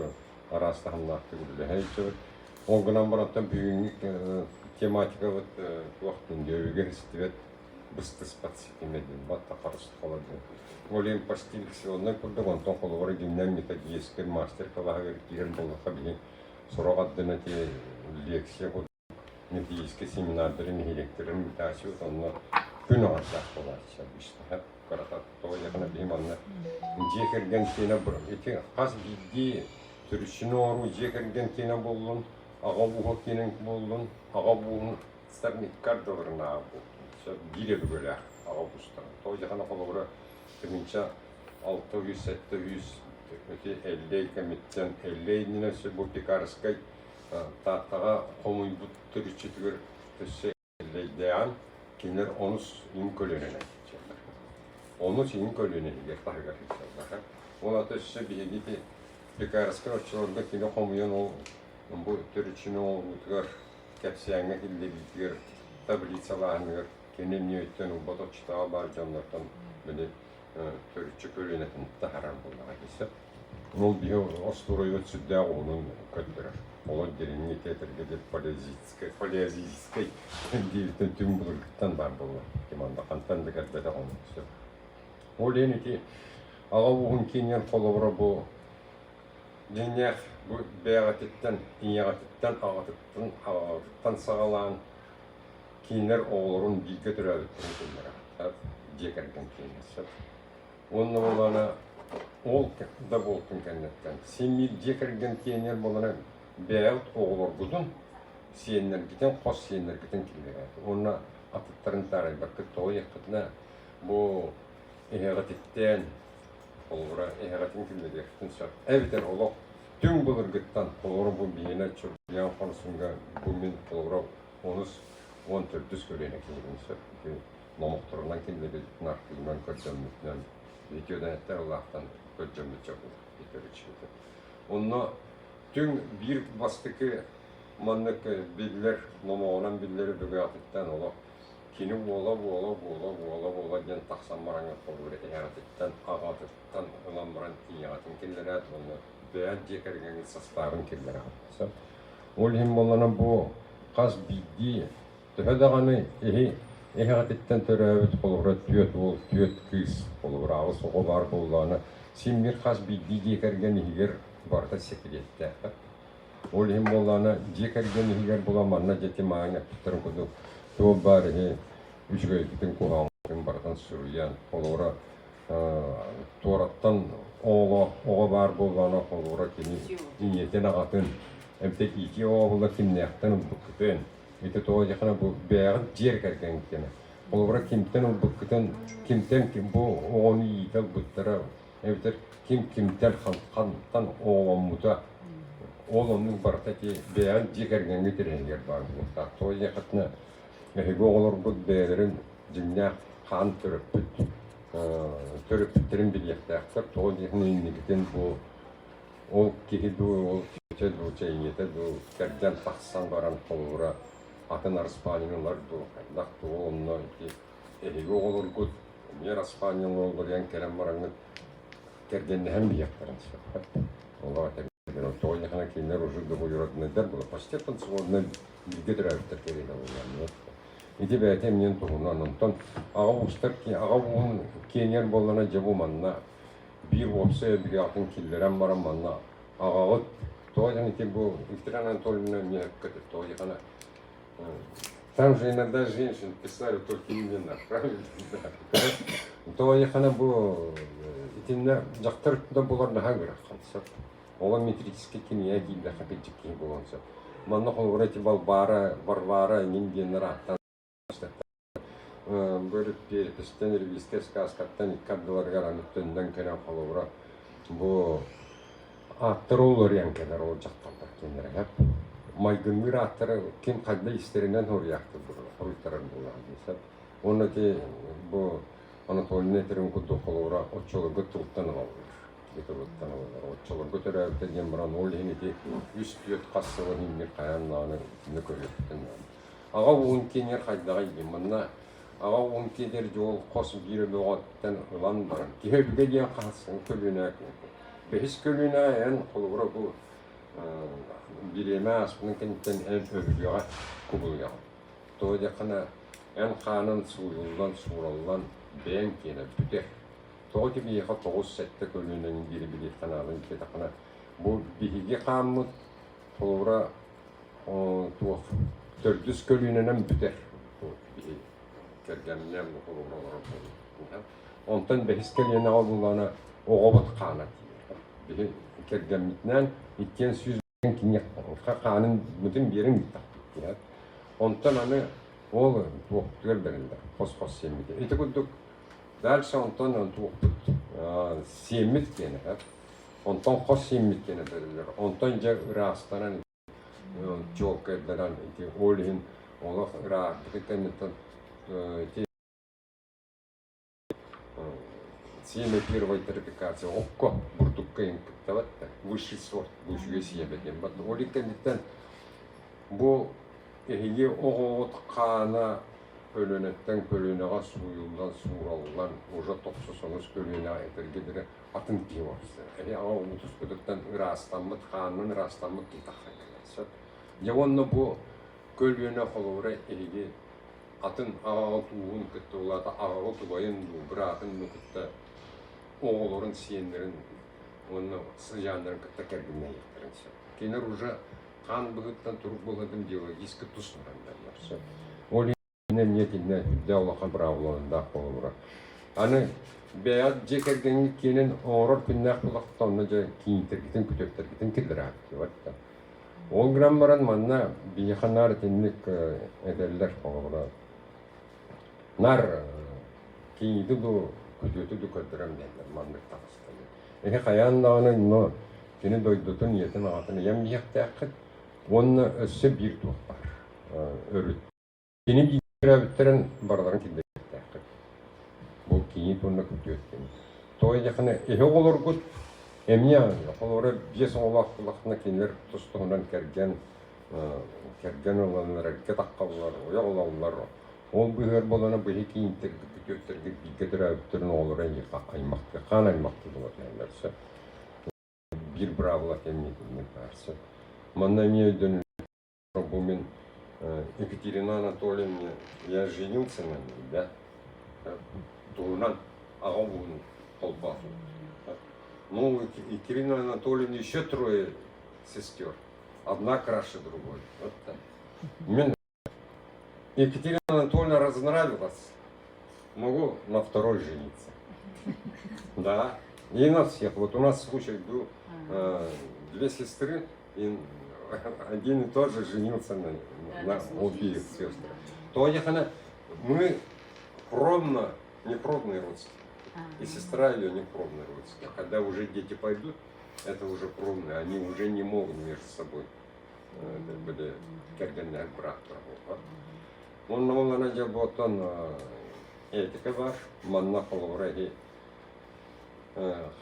араас таһымнаахтык үлэлэһэ сылдьабыт. Ол гынан барантан бүгүҥҥү тематикабыт туох диэн истибэт быстыспат ситимэ диэн батта харыстхала диэн. Ол иһин почти лекционнай курдук онтон холобура дьиҥнээн методическай мастер-кылааһыгар киирэр буоллахха биһи сорох ардына ити лекция курдук методическай семинардары нэһилиэктэрин ыытааччыбыт онно күн аҥардаах буолааччы обычно кырата тоҕо диэххинэ биһи манна дьиэ кэргэн киэнэ ити хас биирдии төрүччүнү оҥоруу дьиэ кэргэн киэнэ буоллун аҕа ууһа киэнэ буоллун аҕа ууһун старниккар дылырынааҕы буоллун сөп биир өбүгэлээх аҕа уустарын тоҕо диэххинэ холобура 1600-700 ити Эллэй кэмиттэн Эллэй иннинэ өссө бу Пекарскай Тааттаҕа хомуйбут төрүччүтүгэр өссө Эллэйдээҕин кинилэр онус иҥ көлүөнэнэн сылдьаллар. Онус иҥ көлүөнэтигэр таһыгар сылдьаллар. Ол ата өссө биһиги ити Пекарскай оччолорго кини хомуйан ол бу төрүччүнү оҥоруутугар кэпсээҥҥэ киллэриитигэр таблицалааһыныгар кини эмиэ өйтөн ылбат оччотооҕу баар дьоннортон били төрүччү көлүөнэтин таһаарар буоллаҕа дии сөп. Ол биһи остуоруйабыт сүрдээх уһунун көрдөрөр. Олор дириҥҥи театрга диэн палеозитскай, палеозитскай диэбиттэн түҥ былыргыттан баар буолла. Тиманда хантан да кэлбэтэх оннук сөп. Ол иһин ити аҕа ууһун киинигэр холобура бу дьиҥнээх бу бэйэҕититтэн, ийэҕититтэн, аҕатыттан, аҕаҕытыттан саҕалаан кинилэр оҕолорун бииргэ төрөөбүттэрин киллэрэ дьиэ кэргэн киинэ сөп. Уонна буоллаҕына ол да буолтун кэнниттэн син биир дьиэ кэргэн киэнигэр буоллаҕына бэйэҕит оҕолоргутун, сиэннэргитин, хос сиэннэргитин киллэрээт уонна атыттарын таарыйбаккыт тоҕо диэххитинэ бу эһэҕититтэн холобура эһэҕитин киллэриэххитин сөп. Эбэтэр олох түҥ былыргыттан холобура бу биһиэнэ Чурбуйаан Хорсунга бу мин холобура онус 14-үс көлүөнэ киһибин сөп. Номохторунан киллэрбитин архыынан көрдөммүтүнэн видеодан улаахтан көрдөммүт дьон итэриччитэ. Онно түҥ биир бастакы маннык биллэр номоҕунан биллэр өбүгэҕититтэн олох кини уола буола буола буола буола диэн тахсан бараҥҥа холуур эһэҕититтэн аҕатыттан ылан баран ийэҕитин киллэрээт уонна бэйэт дьиэ кэргэҥҥит састаабын киллэрэҕит. Ол иһин буоллаҕына бу хас биирдии Төһө даҕаны иһи эһэҕититтэн төрөөбүт холобура түөрт уол, түөрт кыыс, холобура аҕыс оҕо баар буоллаҕына, син биир хас биирдии дьиэ кэргэн иһигэр барыта сэкириэттээххит. Ол иһин буоллаҕына дьиэ кэргэн иһигэр була манна дьэ маан эппиттэрин курдук туох баар иһи үчүгэйбитин куһаҕаммытын барытын суруйан, холобура туораттан оҕо оҕо баар буоллаҕына холобура кини ийэтин аҕатын эбэтэр иитии оҕо буолла кимнээхтэн ылбыккытын Ити тоҕо диэххинэ бу бэйэҕит дьиэ кэргэҥҥитинэ. Холобура кимтэн ылбыккытын, кимтэн ким бу оҕону иитэ ылбыттара эбэтэр ким кимтэн хантан оҕоломмута ол оннук барыта ити бэйэҕит дьиэ кэргэҥҥит ирэһигэр баар буолуохтаах. Тоҕо диэххитинэ эһиги оҕолоргут бэйэлэрин дьиҥнээх хаан төрөппүт төрөппүттэрин билиэхтээхтэр. Тоҕо диэххинэ инникитин бу Ол киһи дуу, ол чэ дуу, чэйиҥэтэ дуу кэргэн тахсан баран холобура атын араспаанньалар дуу, хайдах дуу онно ити эһиги оҕолоргут эмиэ араспаанньалар уларыйан кэлэн бараҥҥыт кэргэннэһэн биһиэхтэрин сөп. Олор этэллэр, тоҕо диэххинэ кинилэр уже двоюродныйдар буолар, почти танцеводнай бииргэ төрөөбүттэр кэриэтэ буоллар. Ити бэйэтэ эмиэ туһунан. Онтон аҕа уустар аҕа ууһун киэҥэр буоллаҕына дьэ бу манна биир уопсай өбүгэҕитин киллэрэн баран манна аҕаҕыт тоҕо диэн ити бу Екатерина Анатольевна эмиэ тоҕо диэххинэ там же иногда женщин писали только имена правильно тоҕо диэххинэ бу итиннэ дьахтар өттүнэн булар наһаа ыарахан сөп ол метрическэй кинигэ киирдэххэ кырдьык киһи буолуон сөп манна холобура ити Балбаара Варвара эҥин диэннэр ааттаан Бөрүт ревизскэй сказкаттан икки ардыларыгар аны төннөн кэлэн холобура бу ааттар уларыйан кэлэр ол дьахталлар кинилэрэ сөп майгынныыр ааттары ким хайда истэринэн хоруйаахтыыр хоруйтарар буоллаҕа дии сөп уонна ити бу Анатольевна этэрин курдук холобура оччолорго тылтан ылаллар. киһи тылыттан ылынар. Оччолорго төрөөбүтэ диэн баран ол иһин ити үс-түөрт хас сылын иҥмит хайаан даҕаны итини көрүөхпүтүн наада. Аҕа ууһун киэнигэр хайдаҕый диэн манна аҕа ууһун киэнигэр дьол хос биир өбөҕөттөн ылан баран киһи өбүгэ диэн хаһысыҥ көлүөнэ бэһис көлүөнэ эн холобура бу бириэмэ ааспытын кэнниттэн эн өбүгэҕэ кубулуйаҕын. Тоҕо диэххинэ эн хаанын сууйуллан, суураллан бэйэҥ киэнэ бүтэр. Тоҕо ити биһиэхэ 9-7 көлүөнэҥ диэри билиэххэ наадын диэтэххинэ, бу биһиги хааммыт холобура туох төрдүс көлүөнэнэн бүтэр. Бу биһи кэргэмминэн холобура олорор буолуохпут. Онтон бэһис көлүөнэҕэ буллаҕына оҕобут хаана тиийэр. Биһи кэргэммитинээн иккиэн 100 киниэхэ хаанын мытын биэрэн ыыттахпыт. Онтон аны ол туохпутугар бэриллэр, хос-хос сиэммитэ. Ити курдук дальше онтон туохпут сиэммит киэнэ, онтон хос сиэммит киэнэ бэриллэр. Онтон дьэ ыраастанан чуолкайданан ити ол иһин олох ыраахпыты кэнниттэн ити Сиэмэ первой тарификация окко бурдукка кыттабат да высший сорт бу үчүгэй сиэмэ диэн бар. Ол кэнниттэн бу эһиги оҕоҕут хаана көлүөнэттэн көлүөнэҕэ сууйуллан суураллан уже тохсусоҥус көлүөнэҕэ этэргэ диэри атын киһи барсар. Эһи аҕа уутуспутуттан ыраастаммыт хаанынан ыраастаммыт киһи тахсан кэлэр. Сөп. Дьэ уонна бу көлүөнэ холобура эһиги атын аҕаҕыт ууһун кытта улаата аҕаҕыт убайын дуу, быраатын дуу кытта оҕолорун, сиэннэрин уонна сыдьааннарын кытта кэргэннэһиэхтэрин сөп. Кинилэр уже хаан быһыытынан турук быһыытын биологически тус бараннар сөп. Ол иһин эмиэ итиннэ үрдээх улахан быраабылалардаах буолара. Аны бэйэҕит дьиэ кэргэҥҥит киэнин оҥорор күннээх буоллаххыта онно дьэ кийииттэргитин, күтүөттэргитин киллэрээхтиэбэт да. Ол гынан баран манна биһиэхэ наар итинник этэллэр холобура наар кийиити дуу, күтүөтү дуу көрдөрөн биэрэллэр маннык таҕыста диэн. Эһи хайаан даҕаны но кини дойдутун, ийэтин, аҕатын ыйан биһиэхтээххит уонна өссө биир туох баар өрүт. Кини бииргэ барыларын киллэриэхтээххит. Бу кийиит уонна күтүөт диэн. Тоҕо диэххинэ, эһи оҕолоргут эмиэ холобура биэс оҕолоох буоллаххына кинилэр тус-туһунан кэргэн кэргэн ыланнар, эргэ таххаллар, ойох ылаллар. Ол быыһыгар буоллаҕына бу эһи кийииттэргит, күтүөттэргит бииргэ төрөөбүттэрин оҕолоро эйиэхэ аймахтыы, хаан аймахтыы буола түһэллэр сөп. Биир быраабыла кэмҥэ итинник баар сөп. Манна эмиэ өйдөнүллэр Бу мин Екатерина Анатольевна, я женился на ней, да? Туһунан аҕа ууһун холбоотум. Ну, Екатерина Анатольевна еще трое сестер. Одна краше другой. Вот так. Мин Екатерина Анатольевна разонравилась. Могу на второй жениться. Да. И на всех. Вот у нас случай был, две сестры, и один и тот же женился на, на обеих сестрах. То мы кровно, не кровные родственники. И сестра ее не кровные родственники. А когда уже дети пойдут, это уже кровные, они уже не могут между собой были кэргэннээх бырааттара буолбат. Онно буоллаҕына дьэ буоттан этика бар, манна холобура иһи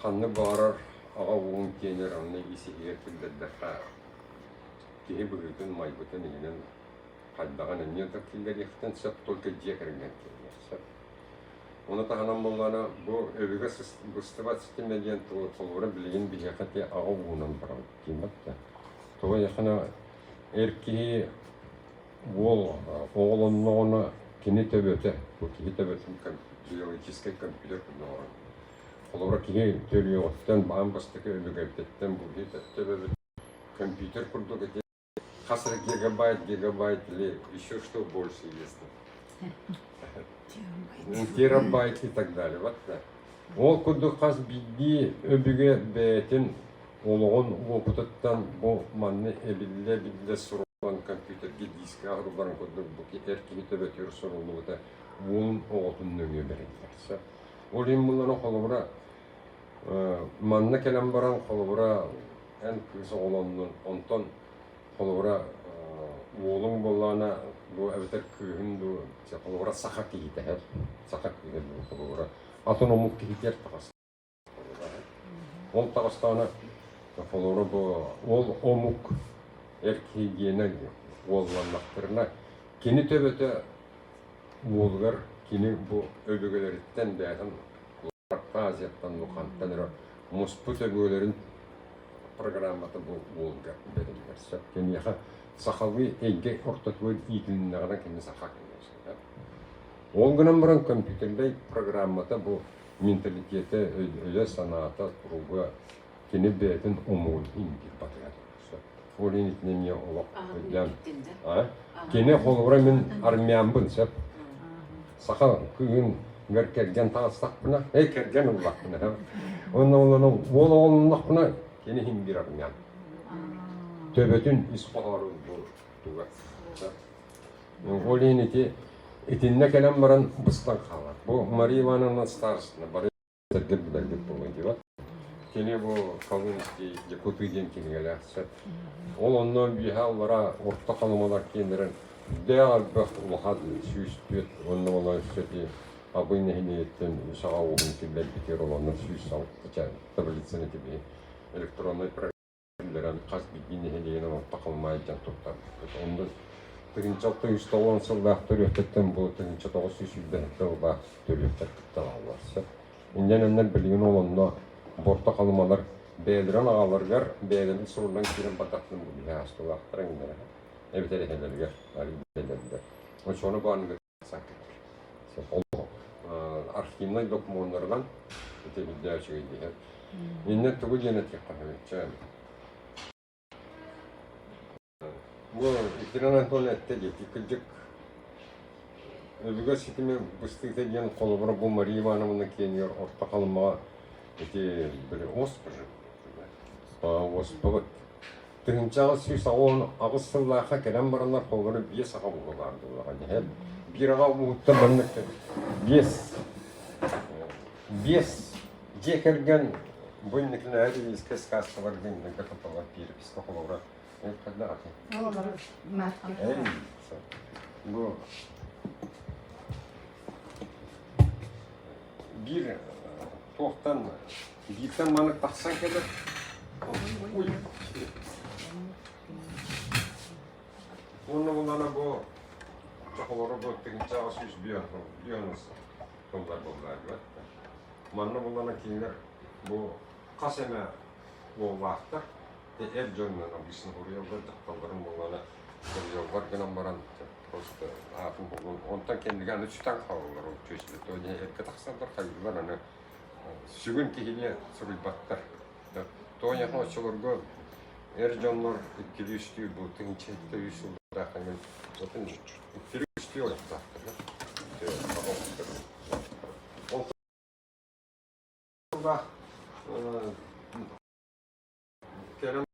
Ханнык баҕарар аҕа ууһун киэнэр онно ис-иһигэр киллэрдэххэ, киһи быһыытын, майгытын иһинэн хайдаҕын эмиэ да киллэриэхтэн сөп, только дьиэ кэргэн киэниэх сөп. Ону таһынан буоллаҕына, бу өбүгэ быстыбат ситимэ диэн тылы холобура билигин биһиэхэ ити аҕа ууһунан барабыт диэмэт да. Тоҕо диэххинэ, эр киһи уол оҕолонноҕуна кини төбөтө, бу киһи төбөтүн биологическай компьютер курдук оҥорон. Холобура, киһи төрүөҕүттэн, баан бастакы өбүгэбититтэн бу киһи төбөбүт компьютер курдук ити хас эрэ гигабайт, гигабайт или еще что больше известно. Терабайт и так далее. Вот да. Ол курдук хас биирдии өбүгэ бэйэтин олоҕун уопутуттан бу манна эбиллэ-эбиллэ суруллан компьютерга дискаҕа сурулларын курдук бу эр киһи төбөтүгэр суруллубута уолун оҕотун нөҥүө бэриллэр. Сөп. Ол иһин буллара холобура манна кэлэн баран холобура эн кыыс оҕолоннун онтон холобура уолуҥ буоллаҕына бу эбэтэр кыыһын дуу холобура саха киһитэ саха кыыһа дуу холобура атын омук киһитигэр таҕыста. Ол таҕыстаҕына холобура бу ол омук эр киһи гиэнэ уолланнахтарына кини төбөтө уолугар кини бу өбүгэлэриттэн бэйэтин Орто Азияттан Лухантан эрэ муспут өбүгэлэрин программата бу уолга бэриллэр. Сөп. Киниэхэ сахалыы эйгэ ортотугар иитилиннэҕинэ кини саха конечно. Ол гынан баран компьютернай программата бу менталитета, өйө-санаата, туруга кини бэйэтин омугун иҥдир батыһар. Ол иһин итини эмиэ олох өйдөөн. Кини холобура мин армянбын сөп. Саха кыыһын гэр кэргэн таҕыстахпына, эй кэргэн ыллахпына, онно олону уол оҕолоннохпуна кини иһин биир армян. Төбөтүн ис хоһоорун бу туга. Ол иһин ити итиннэ кэлэн баран быстан хаалар. Бу Мария Ивановна старостина бары сэргит билэргит буолуо диэбэт. Кини бу Колымский Якуты диэн кинигэлээх сөп. Ол онно үөһэ аллара орто халымалар киэннэрин дээх элбэх улахан 104 уонна ону өссө Абый нэһилиэгиттэн үс аҕа ууһун киллэрбитигэр ол онно 106 таблицаны тибиһи электроннай киллэрэн хас биирдии нэһилиэгинэн орто халымаай дьон туттарбыппыт. Онно 1690 сыллаах төрүөхтэттэн бу 1927 сыллаах төрүөхтэр кытта бааллар. Сөп. Инньэн оннор билигин ол онно бу орто халымалар бэйэлэрин аҕаларыгар бэйэлэрин сурунан киирэн бардахтарын бу биһи аастылаахтара иҥнэрэ эбэтэр эһэлэригэр арыйдаллар. Оччону бааныгар Ол архивнай докумуоннарынан ити үрдээх үчүгэй диэһэр. Иннэ тугу диэн этиэххэ сөбүй? Бу Екатерина Анатольевна эттэ диэки кырдьык өбүгэ ситимэ быстыыта диэн холобура бу Мария Ивановна киэнигэр Орто Халымаҕа ити били оспа оспабыт 1888 сыллаахха кэлэн бараннар холобура биэс аҕа ууһа баар буоллаҕа дьэ биир аҕа ууһуттан маннык биэс биэс дьиэ кэргэн бу инникинээри ревизскэй сказкаларга инники туталлар переписка холобура бу биир туохтан бииртэн маннык тахсан кэлэр ой уонна булана бу чохолоро бу тыгынчаҕа сүүс бион тыллар буоллар манна булана кинилэр бу хас эмэ уоллаахтар эр дьонунан обычно суруйаллар дьахталларын буоллаҕына суруйаллар гынан баран просто аатын булун онтон кэннигэр аны сүтэн хаалаллар ол чүөчүлэ то эргэ тахсаллар хайыылар аны сүгүн киһини суруйбаттар Тоняха оччолорго эр дьоннор иккилии үстүү бу тыһыынча үс сыллаах отун иккилии үстүү олохтоохтор ол кэлэн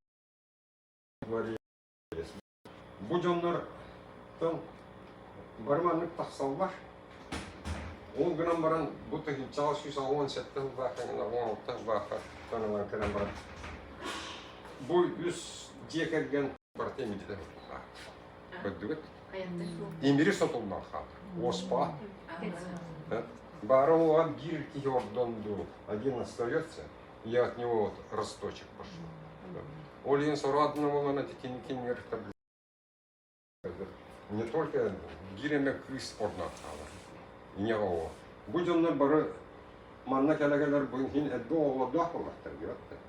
Бу дьоннортон бары маннык тахсаллар. Ол гынан баран бу тыһыынчаҕа 167 сыллаахха 16 сыллаахха ылан кэлэн баран бу үс дьиэ кэргэн барыта имиритэ сотуллаах. Көрдүгүт? Имири сотуллан хаалар. Уоспаҕа. Баара уоҕан биир киһи ордон дуу, один остается, и от него вот росточек пошел. Ол иһин сороодуна буолан ити кинигэр не только биир эмэ кыыс ордон хаалар. Ийэ оҕо. Бу дьоннор бары манна кэлэ-кэлэр бу иһин элбэх оҕолордоох буоллахтар диэбэт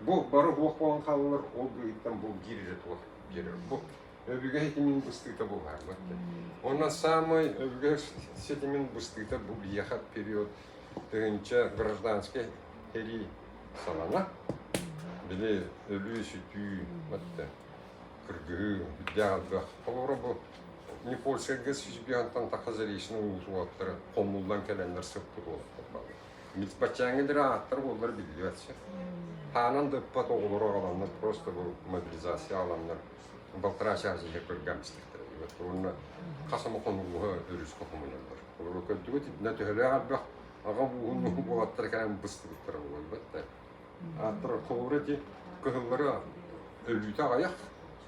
Бу бары суох буолан хаалаллар, ол быыһыттан бу биир эрэ туох биэрэр. Бу өбүгэ ситимин быстыыта буолаарбат. Онно самый өбүгэ ситимин быстыыта бу биһиэхэ период тыһыынча гражданскай сэрии саҕана били өлүү-сүтүү батта кыргыһыы үрдээх элбэх. Холобура бу Никольскайга сүүс тахса заречный улуус уолаттара хомуллан кэлэннэр сыппыт уолаттар бааллар. Баччааҥҥы диэри ааттар буоллар биллибэт сөп. Хаанан да ыппат оҕолору аҕаланнар просто бу мобилизация аҕаланнар балтараа чаас иһэ көргөмсүтүктэрэ. Уонна хас ама хонугуһа өрүскэ хомуйаллар. Олору көрдүгүт, итиннэ төһөлөөх элбэх аҕа ууһун уолаттара кэлэн быстыбыттара буолбат да. Ааттара холобура ити кыһыллары өлүүтэ аҕыйах,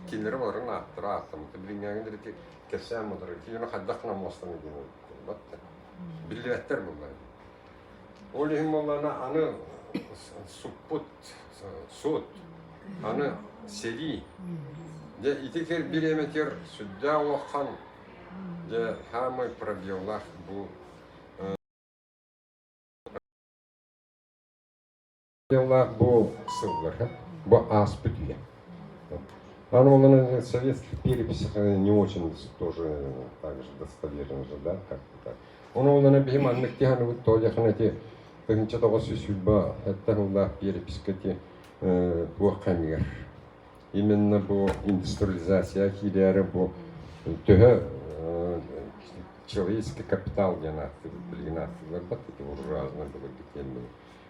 кинилэри баларын ааттара ааттаммыта. Билиҥҥээҥҥин ити кэпсээн буолар. Кинилэри хайдах гынан муостаны диэн буолбат да. Биллибэттэр буоллар. Ол иһин буоллаҕына аны. суппут суут, аны сэрии. Дьэ ити кэр бириэмэтигэр сүрдээх улахан дьэ саамай пробеллаах бу Дьыллаах бу сыллар, бу ааспыт үйэ. Аны ол советских переписях не очень тоже так же достоверно же, да, как-то так. Ону онон биһи маннык тиһаныбыт тоодьахан эти 1920 сэттэ сыллаах переписка ти туох кэмигэр именно бу индустриализация киирээри бу төһө человеческий капитал диэн ааттыыбыт билигин ааттыыллар бат ити буржуазный былыргы термин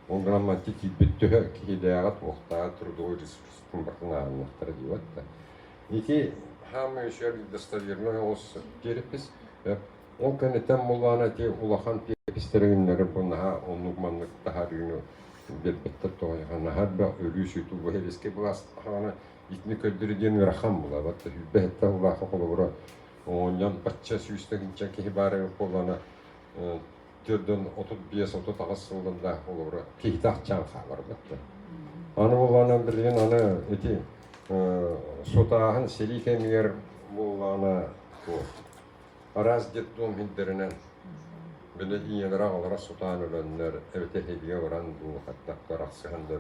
Ол гынан манти киирбит төһө киһилээҕэ туохтааҕа трудовой ресурстарын барытын ааҕыннахтара диэбэт да. Ити хаамыы үчүгэй достовернай оҕус перепись. Ол кэнниттэн буллаҕына ити улахан перепистэри бу наһаа оннук маннык таһаарыыны биэрбэттэр тоҕо наһаа элбэх өлүү сүтүү бу сэбиэскэй былаас хаана итини көрдөрүү диэн ыарахан буолар. Сүүрбэ улахан холобура оҕонньон бачча сүүстэн киһи баар эбит буоллаҕына төрдөн 35-38 сыллардаах олоро киһитэ ахчаан хааларбыт. Аны буоллаҕына билигин аны ити сутааһын сэрии кэмигэр буоллаҕына араас детдом иһинтэринэн били ийэлэрэ аҕалара сутаан өлөннөр эбэтэр сэриигэ баран дуу хаттахтар ахсыһан да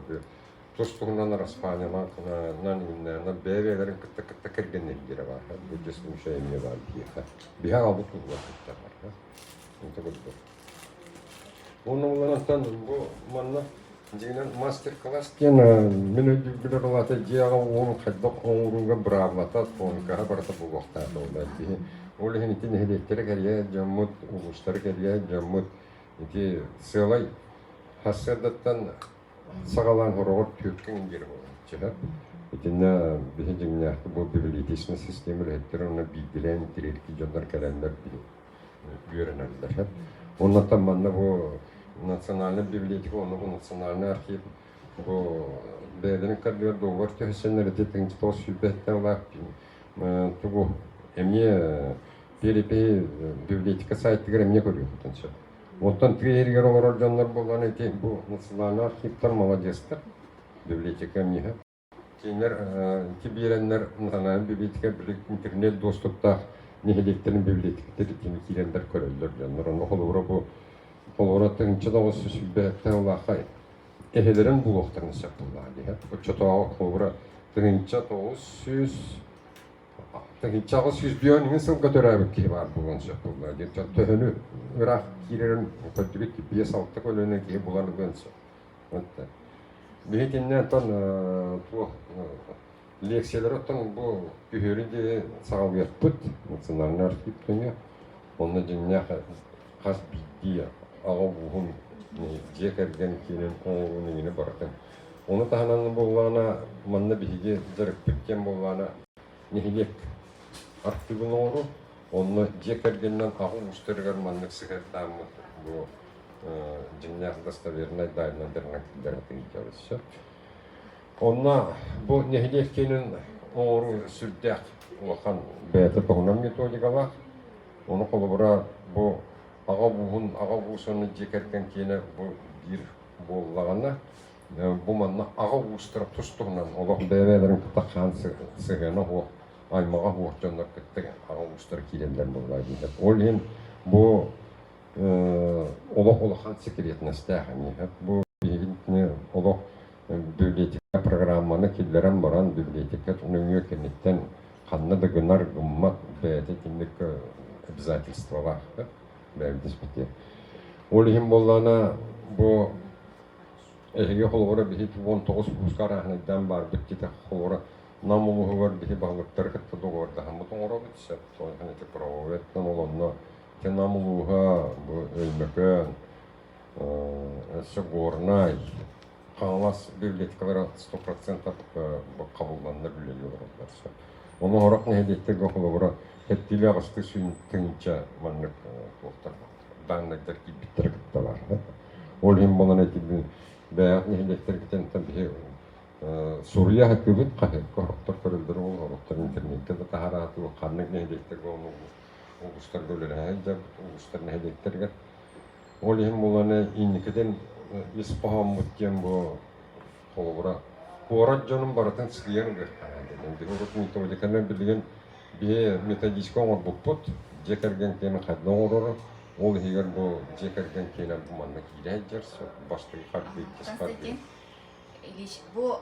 тус-туһунан араспаанньалаан иҥнээннэр бэйэ-бэйэлэрин кытта кытта кэргэннэрдэрэ баар бу дьэ случай эмиэ баар биһиэхэ биһи аҕабыт уһугар кытта бар Ити курдук. Уонна уларантан бу манна дьиҥинэн мастер-класс диэн мин өйдүүрбүнэн улаата дьиэҕэ уон хайдах оҥорууга быраабылата тонкаһа барыта буолуохтаах буолла киһи. Ол иһин ити нэһилиэктэри кэрийэ дьоммут, улуустары кэрийэ дьоммут ити сыалай сарсыардаттан саҕалаан хороҕор түөркүн диэри буолааччы. Итиннэ биһи дьиҥнээхтик бу библиотечнай система үлэһиттэрэ уонна биирдилээн тириэрки дьоннор кэлэннэр үөрэнэллэр. Оннуттан манна бу национальнай библиотека уонна бу национальнай архив бу бэйэлэрин кардыгар договор түһэсэннэр ити 1997 тугу эмиэ перепиһи библиотека сайтыгар эмиэ көрүөххүтүн сөп. Оттон тыа иһигэр олорор дьоннор буолан ити бу национальнай архивтар молодецтар библиотека эмиэ Кинилэр ити биэрэннэр национальнай библиотека били интернет доступтаах нэһилиэктэрин библиотекатыгар итини киирэннэр көрөллөр дьоннор. Онно холобура бу холобура 1927 улаахай эһэлэрин булуохтарын сөп буоллаҕа дии. Оччотооҕу холобура 1900 1801 сылга төрөөбүт киһи баар буолуон сөп буоллаҕа дии. Төһөнү ыраах киирэрин көрдүгүт 5-6 көлүөнэ киһи булан ылыан сөп. Биһи итиннэ оттон туох лекциялары оттон бу күһүөрү диэри саҕалыахпыт национальный архив күнү. Онно дьиҥнээх хас биирдии аҕа ууһун дьиэ кэргэн киинин оҥоруун иҥини барытын. Ону таһынан буоллаҕына манна биһиги дьарыкпыт диэн буоллаҕына нэһилиэк архивын оҥоруу. Онно дьиэ кэргэнинэн аҕа уустарыгар маннык сыһыардааммыт бу дьиҥнээх достовернай дайнадырынан киллэрэн киирдибит сөп. Онно бу нэһилиэк киинин оҥоруу сүрдээх улахан бэйэтэ туһунан методикалаах. Ону холобура бу аҕа ууһун, аҕа уус уонна дьиэ кэргэн киинэ бу биир буоллаҕына, бу манна аҕа уустара тус-туһунан олох бэйэ-бэйэлэрин кытта хаан сыһыана суох, аймаҕа суох дьоннор кытта аҕа уустара киирэллэр буоллаҕа дииллэр. Ол иһин бу олох улахан секретностаах эмиэ. Бу биһигини олох библиотека программаны киллэрэн баран библиотека нөҥүө кэнниттэн ханна да гынар гыммат бэйэтэ итинник обязательстволаах бэйэбит Ол иһин буоллаҕына бу эһиги холобура биһи 19 улууска арааһынайдаан баарбыт диэтэх холобура Нам улууһугар биһи баһылыктары кытта договордаһаммыт оҥоробут сөп ити правовой ол онно Нам улууһа бу Өймөкөөн, өссө Горнай, Хаҥалас библиотекалара 100% қабылланнар үлэлии олороллор. Ону сорох нэһилиэктэргэ холобура сэттиилэ аҕыстыы сүүн тыһыынча маннык туохтар дааннайдар киирбиттэрэ кытта баар. Ол иһин буолан этибин бэйэҕит нэһилиэктэргитинтэн биһи суруйа сатыыбыт хаһыакка сорохтор көрөллөр ол сорохтор интернеккэ да таһараатыы ханнык нэһилиэктэргэ ону улуустарга үлэлэһэ сылдьабыт, улуустар нэһилиэктэригэр. Ол иһин буолан инникитин ис хоһооммут диэн бу холобура куорат дьонун барытын сыыйан ылыахтаах диэн. Биһиги урут методиканы билигин биһи методичка оҥорбуппут. Дьиэ кэргэн киэнэ хайдах оҥорору, ол иһигэр бу дьиэ кэргэн киэнэ бу манна киирэ сылдьар, бастакы хардыы, иккис хардыы. Константин Ильич, бу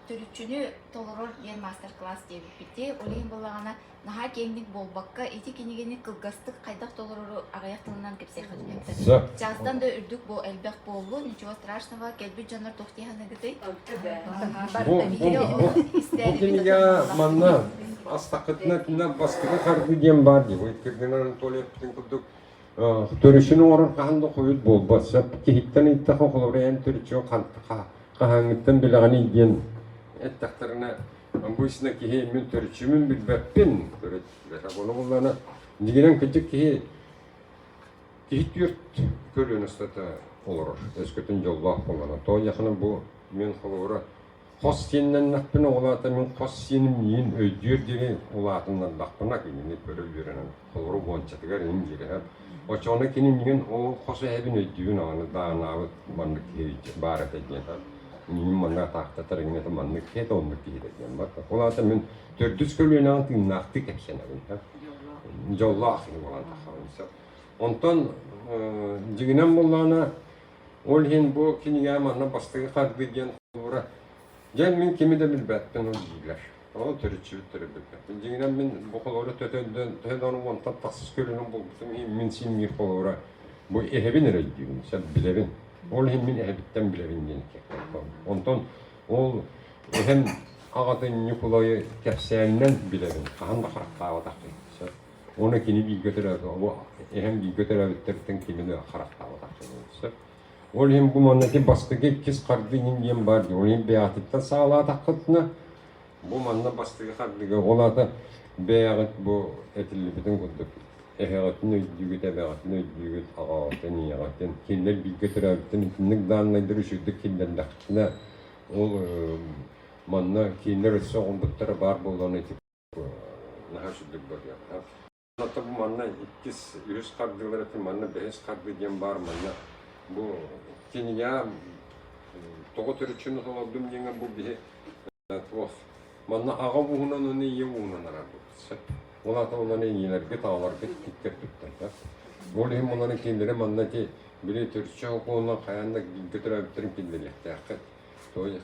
төрүччүнү толорор диэн маастар-класс диэбиппит. Ол иһин буоллаҕына, наһаа киэҥник буолбакка, ити кинигэни кылгастык хайдах толорору аҕыйах тылынан кэпсиэххэ сөп. Чаастан да үрдүк бу элбэх буоллун, ничего страшного, кэлбит дьоннор туох дии саныыгытый? Бу, бу, бу кинигэ манна астакытына бастакы хардыы диэн баар дии. Бу Киргин Анатолий эппитин курдук төрүччүнү оҥорор хаһан да хойут буолбат. Сөп киһиттэн ыйыттахха холобура эн төрүччү хаһааҥҥыттан билэҕиний диэн эттэхтэринэ Обычно киһи мин төрүччүмүн билбэппин төрүт ону буллаҕына дьиҥинэн кырдьык киһи киһи түөрт көлүөнэ устата олорор өскөтүн дьоллоох буоллаҕына тоҕо бу мин холобура хос сиэннэннэхпинэ ол аата мин хос сиэним миигин өйдүөр диэри улаатыннардахпына кинини көрө үөрэнэн холобура уончатыгар иһин диэри оччоҕуна кини миигин ол хос эһэбин өйдүүбүн аҕаны даҕанаабыт маннык киһи баар этэ диэн миигин манна атаахтатар иҥнэтэ маннык киһи этэ оннук киһи этэ диэн бар ол аата мин төрдүс көлүөнэҕин тыыннаахтыы кэпсэнэбин дьоллоох киһи буолан тахсабын сөп онтон дьиҥинэн буоллаҕына ол иһин бу кинигэ манна бастакы хардыы диэн холобура дьэ мин кими да билбэппин ол дииллэр ол төрүччүбүт төрүппүппүн дьиҥинэн мин бу холобура төтөндөн төһө даҕаны уонтан тахсыс көлүөнэм буолбутум иһин мин син биир холобура бу эһэбин эрэ өйдүүбүн сөп билэбин Ол иһин мин эһэбиттэн билэбин диэн Онтон ол эһэм аҕатын Ньукулайы кэпсээнинэн билэбин, хаһан да харахтаабатах киһи. Сөп. Уонна кини бииргэ төрөөбүт, эһэм бииргэ төрөөбүттэриттэн кими да харахтаабатах киһи. Сөп. Ол иһин бу манна ити бастакы иккис хардыы иһин диэн баар дии. Ол иһин бэйэҕититтэн саҕалаатаххытына, бу манна бастакы хардыыга ол аата бэйэҕит бу этиллибитин курдук эһэҕитин өйдүүгүт, эбэҕитин өйдүүгүт, аҕаҕытын, ийэҕитин. Кинилэр бииргэ төрөөбүттэн итинник дааннайдары үчүгэйдик киллэрдэххитинэ, ол манна кинилэр өссө оҕолбуттара баар буолан ити наһаа үчүгэйдик барыахтаах. Оттон бу манна иккис, үһүс хардыылар этим, манна бэһис хардыы диэн баар, манна бу кинигэ тоҕо төрүччүнү толордум диэҥҥэ бу биһи туох манна аҕа ууһунан уонна ийэ ууһунан араарбыппыт. Ол аата онон ийэлэргит, аҕаларгыт киттэрбиттэр. Ол иһин мунаны кинилэри манна ити били төрүччү сокуонунан хайаан да бииргэ төрөөбүттэрин киллэриэхтээххит. То есть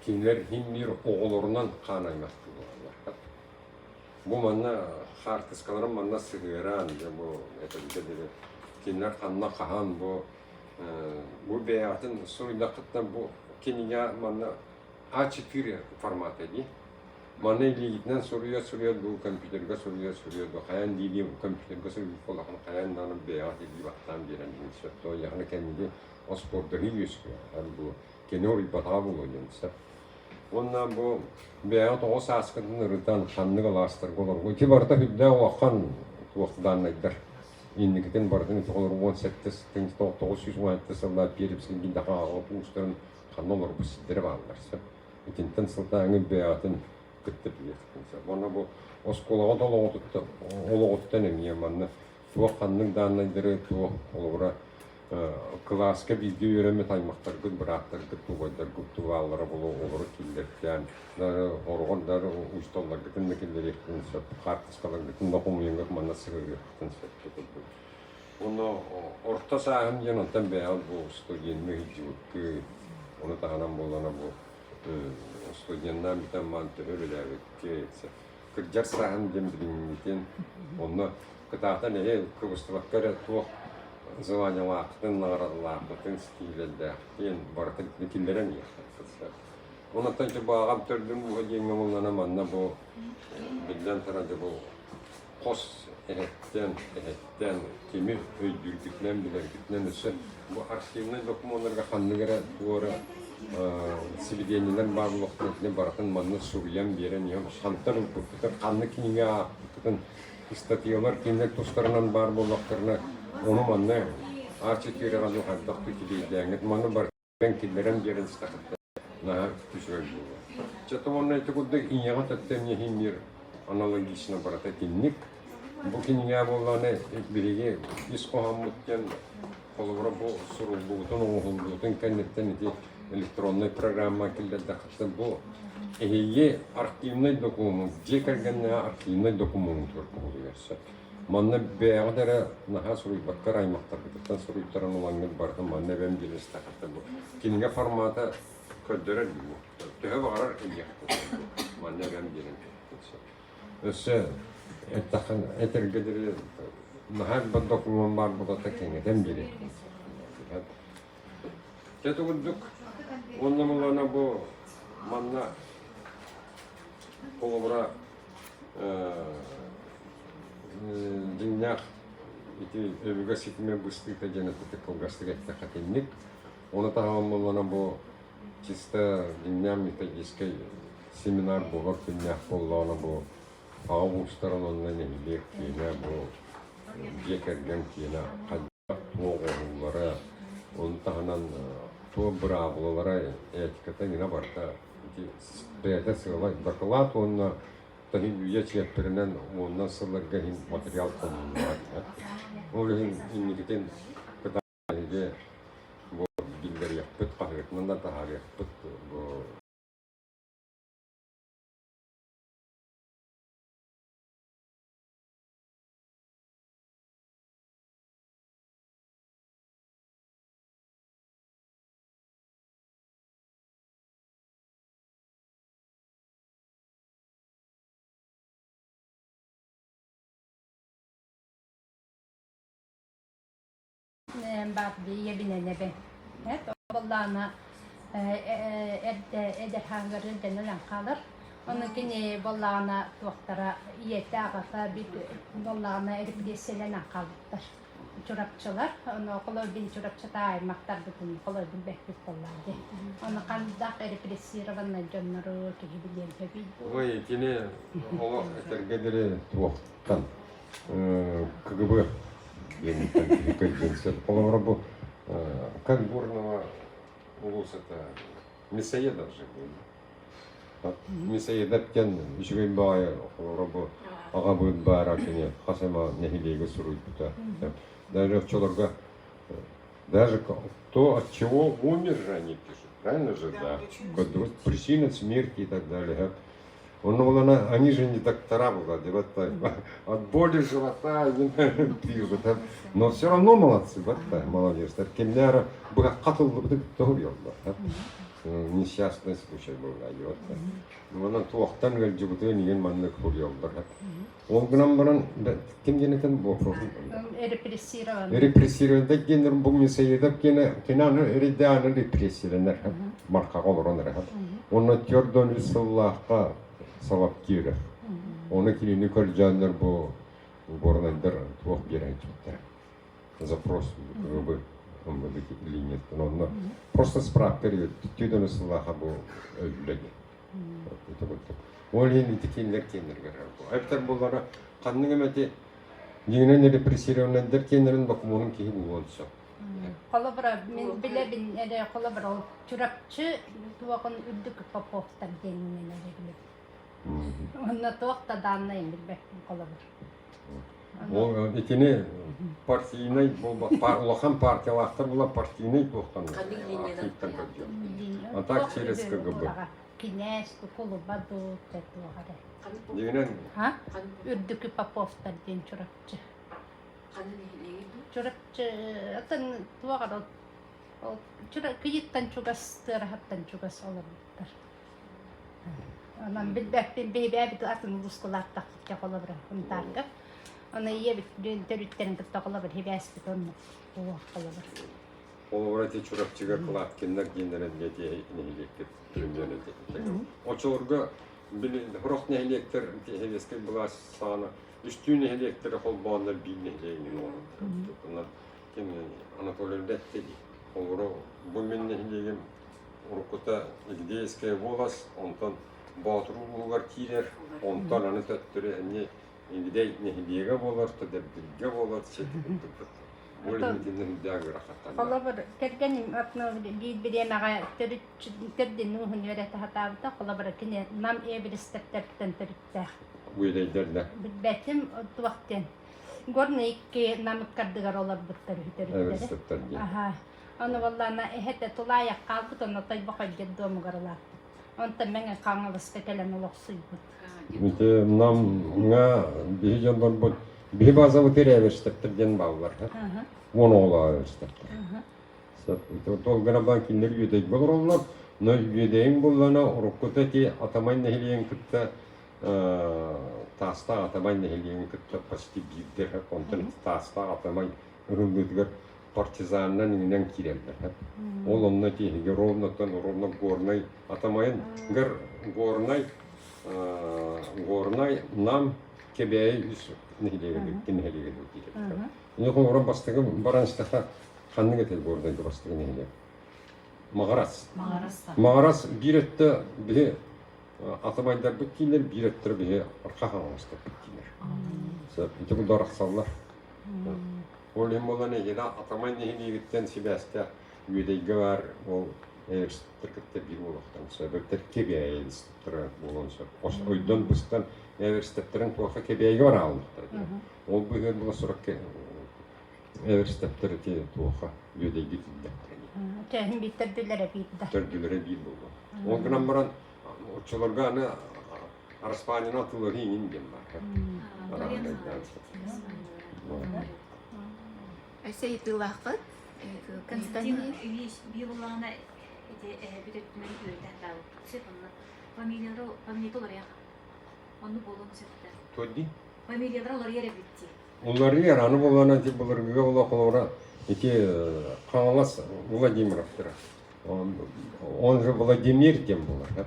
кинилэр иһин биир оҕолорунан хаан аймахтыы буолаллар. Бу манна хаартыскаларын манна сыһыаран, дьэ бу этэргэ дылы кинилэр ханна хаһан бу бу бэйэҕитин суруйдаххытына бу кинигэ манна А4 формата дии. Манна илиигитинэн суруйа-суруйа дуу, компьютерга суруйа-суруйа дуу, хайаан дии-дии компьютерга суруйбут буоллаххына хайаан даҕаны бэйэҕит илии баттаан биэрэн иһин сөп. Тоҕо диэххинэ кэнники оспуордаһыы үөскүөҕэ. Бу кини уруйбатаҕа буолуо диэн сөп. Уонна бу бэйэҕит оҕо сааскытын ырытан ханнык алаастарга олорго ити барыта сүрдээх улахан туох дааннайдар. Инникитин барытын ити олору 17 917 сыллаах Пермскэй гильдаха аҕалбыт уустарын ханна олорбут сирдэрэ бааллар сөп. Итинтэн сылтааҥҥын бэйэҕитин кытта билиэххитин сөп. Уонна бу оскуолаҕа да олоҕуттан эмиэ манна туох ханнык дааннайдары туох холобура кылааска бииргэ үөрэммит аймахтаргыт, бырааттаргыт, убайдаргыт тубааллара буолуо олору киллэртээн, хороҕор да учууталларгытын да киллэриэххитин сөп, хаартыскаларгытын да хомуйаҥҥыт манна сыһыарыаххытын сөп курдук. Онно орто сааһым диэн онтон бэйэҕит бу студенныы сылдьыбыккыт, ону таһынан буоллаҕына бу студеннаан бүтэн баран төһө үлэлээбиккит, кырдьар сааһым диэн билиҥҥитин, онно кытаатан эһи кыбыстыбакка эрэ туох званиелааххытын, наҕараадалааххытын, ситиилэрдээххитин барытын киллэрэн иһиэххит. Онтон дьэ бааҕам төрдүн ууһа диэҥҥэ буоллаҕына манна бу биллэн туран дьэ бу хос эһэттэн, эһэттэн кими өйдүүргүтүнэн, билэргитинэн өссө бу архивнай докумуоннарга ханнык эрэ туора сибидиэнньэлэр баар буолуохтарын барытын манна суруйан биэрэн иһэн хантан ылбыппытын, ханнык кинигэ аахпыккытын, ыстатыйалар кинилэр тустарынан баар буоллахтарына, ону манна А4-ҕа хайдах килиэйдээҥҥит маны барытын киллэрэн биэрэн истэххитинэ наһаа үчүгэй буолуо. Чэ, уонна ити курдук ийэҕэ төттө эмиэ иһин аналогично барыта итинник. Бу кинигэ буоллаҕына биһиги ис хоһооммут диэн. Холобура бу суруллубутун, оҥоһуллубутун кэнниттэн ити электроннай программа киллэрдэххитинэ бу эһиги архивнай докумуон, дьиэ кэргэннээх архивнай докумуоҥутугар кубулуйар сөп. Манна бэйэҕит эрэ наһаа суруйбаккар аймахтаргытыттан суруйтаран ылаҥҥыт барытын манна эбэм диэн истэххитинэ бу кинигэ формата көрдөрөр бу. Төһө баҕарар ылыаххытын манна эбэм диэн сөп. Өссө эттэххинэ этэргэ диэри наһаа элбэх докумуон баар буолата кэҥэтэн биэриэххин сөп. Дьэ курдук уонна булана бу манна холобура дьиҥнээх ити өбүгэ ситимэ быстыыта диэн этэ кылгастык эттэххэ итинник. Ону таһынан буоллаҕына бу чисто дьиҥнээх методическай семинар буолар күннээх буоллаҕына бу аҕа уустарын уонна нэһилиэк киинэ бу дьиэ кэргэн киинэ хайдах туох оҥоһуллара, ону таһынан туох быраабылалара, этиката эҥинэ барыта ити бэйэтэ сыалай дакылаат уонна таһын үйэ чиэппэринэн уонунан сылларга иһин материал хомуллар. Ол иһин инникитин кытаанах бу биллэриэхпит, хаһыатынан да таһаарыахпыт бу Баардыйа бинэнэбин. Буоллаана эрдэ эдэр хаангар эрдэнэн хаалар. Ону кини буоллаана туохтара ийэтэ аҕата буоллаана репрессиялэнэн хаалбыттар. Чурапчылар, ону холобин Чурапчыта аймахтарбытын холобин бэппит буоллаа дии. Ону хандах репрессированный дьоннору киһи билиэн сөбүй дуу? Ой, итини олох этэргэ диэри туохтан КГБ диэниттэн киһи көрдүөн сөп. Холобура бу как Горного улуус это Мясоедов же был. Мясоедов диэн үчүгэй баҕайы холобура бу аҕабыт баара кини хас эмэ нэһилиэги суруйбута. Даже оччолорго даже то, от чего умер же они пишут, правильно же, да? Причина смерти и так далее. Он, она, они же не доктора были, вот так, от боли живота пишут. Но все равно молодцы, вот так, молодец. Кемнәре быһахха тыллыбыты Несчастный случай был, вот так. Онон туохтан ыалдьыбытын иһин маннык суруйаллар. Ол гынан баран ким диэн бу Репрессированный. Репрессированный диэн бу Мясоедов кини аны эрэйдээн репрессияланар маркаҕа олорон эрэ. Онно төрдөн үс сыллаахха Соловкиров. Ону кинини көрдьөөннөр бу горнайдар туох биэрээччиттэр. Запрос КГБ линияттан онно просто справка түдөн сыллааха бу өллөдө. Ол иһин ити кинилэр киэннэригэр Эбэтэр буоллара ханнык эмэти дьиҥинэн репрессированнайдар киэннэрин докумуонун киһи булуон сөп. Холобура, мин билэбин эрэ холобура ол Чурапчы туоҕун үрдүк Поповтар диэнинэн эрэ билэбин. Онно туох да дааннайын билбэппин холобур. Ол итини партийнай улахан партиялаахтар була партийнай туохтан архивтан көрдүм. А так через КГБ. Кинээс, кулуба дуу, туох эрэ. Дьиҥинэн Үрдүкү Поповтар диэн Чурапчы. Чурапчы атын туох эрэ ол Кыйыттан чугас, Тыараһаттан чугас олорбуттар. Онон билбэппин, биһибээбит атын улуускулаахтахпыт холобура Хунтаарга. Оны ийэбит төрүттэрин кытта холобур хибээспит оннук уох холобур. Холобура ити Чурапчыга Кладкиннар диэннэрин нэһилиэккэ түрүмнэн Очолорго били сорох нэһилиэктэр сэбиэскэй былаас саҕана үстүү нэһилиэктэри холбооннор биир нэһилиэгин оҥорбуттар. Ким Анатолий Летти дии. Холобура бу мин нэһилиэгим уруккута Игдейская волос, онтон Боотур улууһугар киирэр, онтон аны төттөрү эмиэ Игдей нэһилиэгэ буолар, Төдөрдүлгэ буолар, ситик Ол иһин ыарахаттар. Холобур, кэргэним биир бириэмэҕэ төрүт төрдүн ууһун үөрэтэ сатаабыта. Холобура, кини Нам Эверестэртэн төрүттээх. Үөдэйдэр да. Билбэтим туох диэн. Горнай икки намыккардыгар олорбуттар үһү. Аха. Ону буоллаана эһэтэ тулаайах хаалбыт, онно Тойбохой детдомугар улааппыт. Онтон Мэҥэ Хаҥаласка кэлэн олохсуйбут. Ити Намҥа биһи дьоннорбут биһи базабыт Эверстептер диэн бааллар. Уон оҕолоох Эверстептер. Ол гынан баран кинилэр Үөдэйгэ олороллор. Но Үөдэйиҥ буллана уруккута ити Атамай нэһилиэгин кытта Таастаах Атамай нэһилиэгин кытта почти биирдэр. Онтон ити Таастаах Атамай ыһыллыытыгар партизанынан иҥинэн киирэллэр. Ол онно ити эһиги ровноттан ровно Горнай Атамайын гар Горнай Горнай Нам Кэбээйи үс нэһилиэгин икки нэһилиэгин киирэллэр. Ини холобура бастакы баран истэххэ ханнык этэй Горнайга бастакы нэһилиэк? Маҕарас. Маҕарас биир өттө биһи Атамайдарбыт кииннэр биир өттө биһи Арха Хаҥаластарбыт кииннэр. Сөп. Ити курдук арахсаллар. Ол иһин буолан эһиги Атамай нэһилиэгиттэн сибээстээх Үөдэйгэ баар ол эверстэр кытта биир буолуохтарын сөп. Эбэтэр кэбээйистэр буолуон сөп. Ойдон быстан эверстептерин туохха кэбээйгэ барааллахтара диэн. Ол быһыыр була сурах эверстептер ити туохха Үөдэйгэ тиийдэхтэрэ диэн. Чэһин биир төрдүлэрэ биир да. Төрдүлэрэ биир буолуо. Ол гынан баран оччолорго аны Араспаанньаны атыылаһыы иҥин диэн баар. Өссө ыйытыылааххыт? Константин Ильич биир буллаҕына ити эһэбит өттүнэн үөрэтэ сатаабыппыт сөп онно фамилиялара фамилията уларыйар оннук буолуон сөп да Туодди? фамилиялара уларыйар эбит дии Уларыйар, аны буоллаҕына ити былыргыга була холобура ити Хаҥалас Владимировтара. Он же Владимир диэн буолар.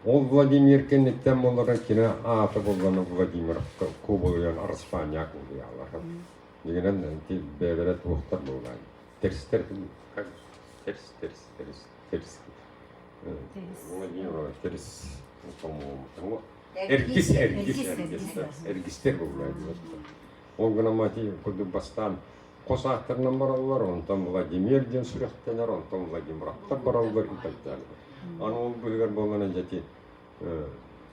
Ол Владимир кэнниттэн буолара кини аата буоллана Владимировка кубулуйан Араспаанньаак улуйаалар. Дигинэн ити бэйэлэрэ туохтар буоллаан. Терстер терс терс терс терс Владимирова терс по-моему эргис эргис эргис эргистер буоллаан. Ол гынан мати курдук бастаан хос ааттарынан бараллар, онтон Владимир диэн сүрэхтэнэр, онтон Владимировтар бараллар и так далее. Аны ол быһыгар буоллана дьэти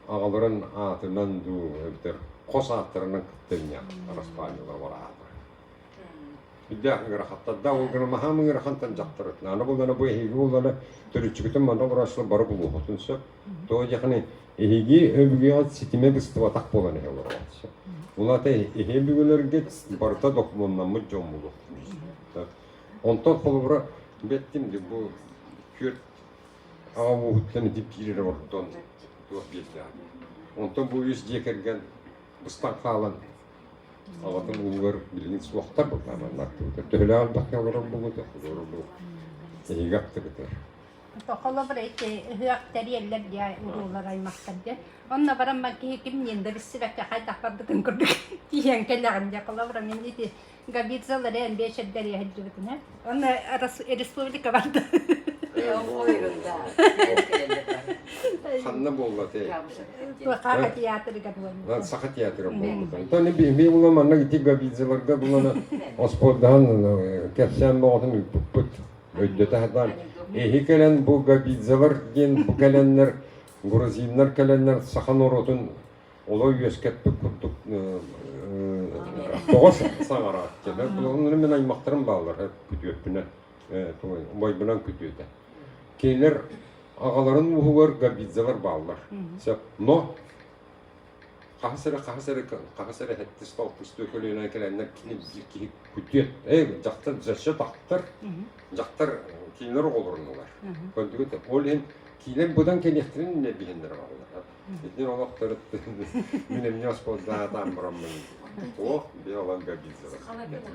аҕаларын аатынан дуу эбэтэр хос ааттарынан кытта эмиэ араспаанньалар барааллар. Үрдээх ыарахаттардаах ол гынан маһаам ыарахантан дьахтар аны буоллана бу эһиги буоллана төрүччүгүтүн манна олорооччулар бары булуохутун сөп. Тоҕо диэхини эһиги өбүгэҕит ситимэ быстыбатах буолан иһэ олороҕут сөп. Ол аата эһи өбүгэлэргит барыта докумуоннаммыт дьон буолуохтун. Онтон холобура бэттим бу түөрт аҕа ууһуттан ити биир эрэ ордон туох биэрдээх. Онтон бу үс дьиэ кэргэн быстан хаалан аҕатын ууһугар билигин суохтар буоллаҕына төһөлөөх элбэххэ олорор буолуо олорор буолуо эһиги аттыгытыгар Холобур ити ыһыах тэрийэллэр диэ уруулар аймахтар диэн. Онно баран киһи кимниин да билсибэккэ хайдах барбытын курдук тиийэн кэлэҕин дьэ. Холобура мин ити Габидзалар эн биэчэрдэр сылдьыбытын ээ. Онно республика барда. Ханна буолла те? Саха театрыгар буолла. Саха театрыгар буолбута. Онтон биһиги була манна ити Габидзаларга булана оспордаһан кэпсээн боҕотун ыыппыппыт. Өйдөтө сатаан эһи кэлэн бу Габидзалар диэн бу кэлэннэр грузиннар кэлэннэр саха норуотун оло үөскэппит курдук тоҕо саҥарааччылар Онно мин аймахтарым бааллар күтүөппүнэн убайбынан күтүөтэ кинилэр аҕаларын ууһугар габидзалар бааллар сөп но хаһыс эрэ хаһыс эрэ хаһыс эрэ сэттис алтыс көлүөнэ кэлэннэр кини биир киһи күтүөт э дьахтар за ахтар дьахтар кинилэр оҕолорун ылар көрдүгүт ол иһин киинэн быдан кэлиэхтэрин иннэ биһиннэрэ бааллар Итинэн олох төрүт мин эмиэ оскуолдаатаан бараммын туох биолог Габизова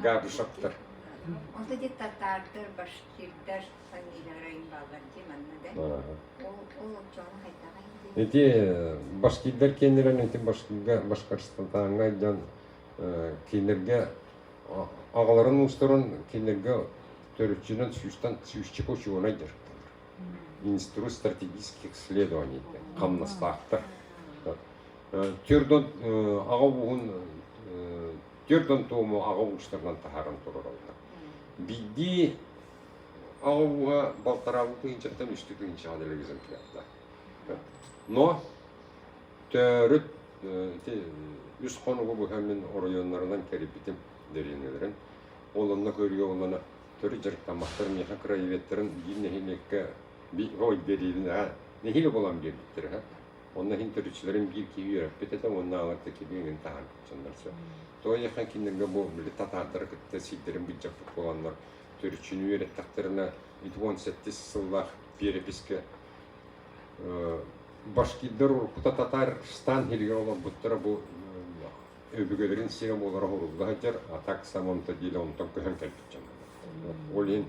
Габышевтар Онто де татардар, башкирдар фамилиялара бааллар дии манна да. Ол ол дьону хайдаҕай дии. Ити башкирдар киэннэрин ити башкирга Башкортостаҥҥа дьон кинилэргэ аҕаларын уустарын кинилэргэ төрүччүнэн сүүстэн сүүсчэкэ учуонай дьарыктанар. Институт стратегических исследований хамнастаахтар. Төрдөн аҕа ууһун төрдөн туому аҕа уустарынан таһааран турараллар. Биирдии аҕа ууһа балтараабыт тыһыынчаттан үстүү тыһыынчаҕа дэлэ экземплярдаах. Но төрүт ити үс хонугу быһа мин оройуоннарынан кэрийбитим. дэриэбинэлэрин. Ол онно көрүүгэ уонна төрүт дьарыктамматтар миэхэ краеведтарын биир нэһилиэккэ ой дэриэбинэҕэ нэһиилэ булан биэрбиттэрэ. Онно иһин төрүччүлэрин биир киһи үөрэппит этэ уонна аҕата кини иҥин таһаарбыт сөп. Тоҕо диэххэ кинилэргэ бу били татаардары кытта сирдэрин былдьаппыт буоланнар төрүччүнү үөрэттэхтэринэ ити 17 сыллаах перепискэ башкирдар уруккута Татарстан сиригэр олорбуттара бу өбүгэлэрин сирэ буолара уһулла сылдьар, а так самом-то деле онтон көһөн кэлбит дьон. Ол иһин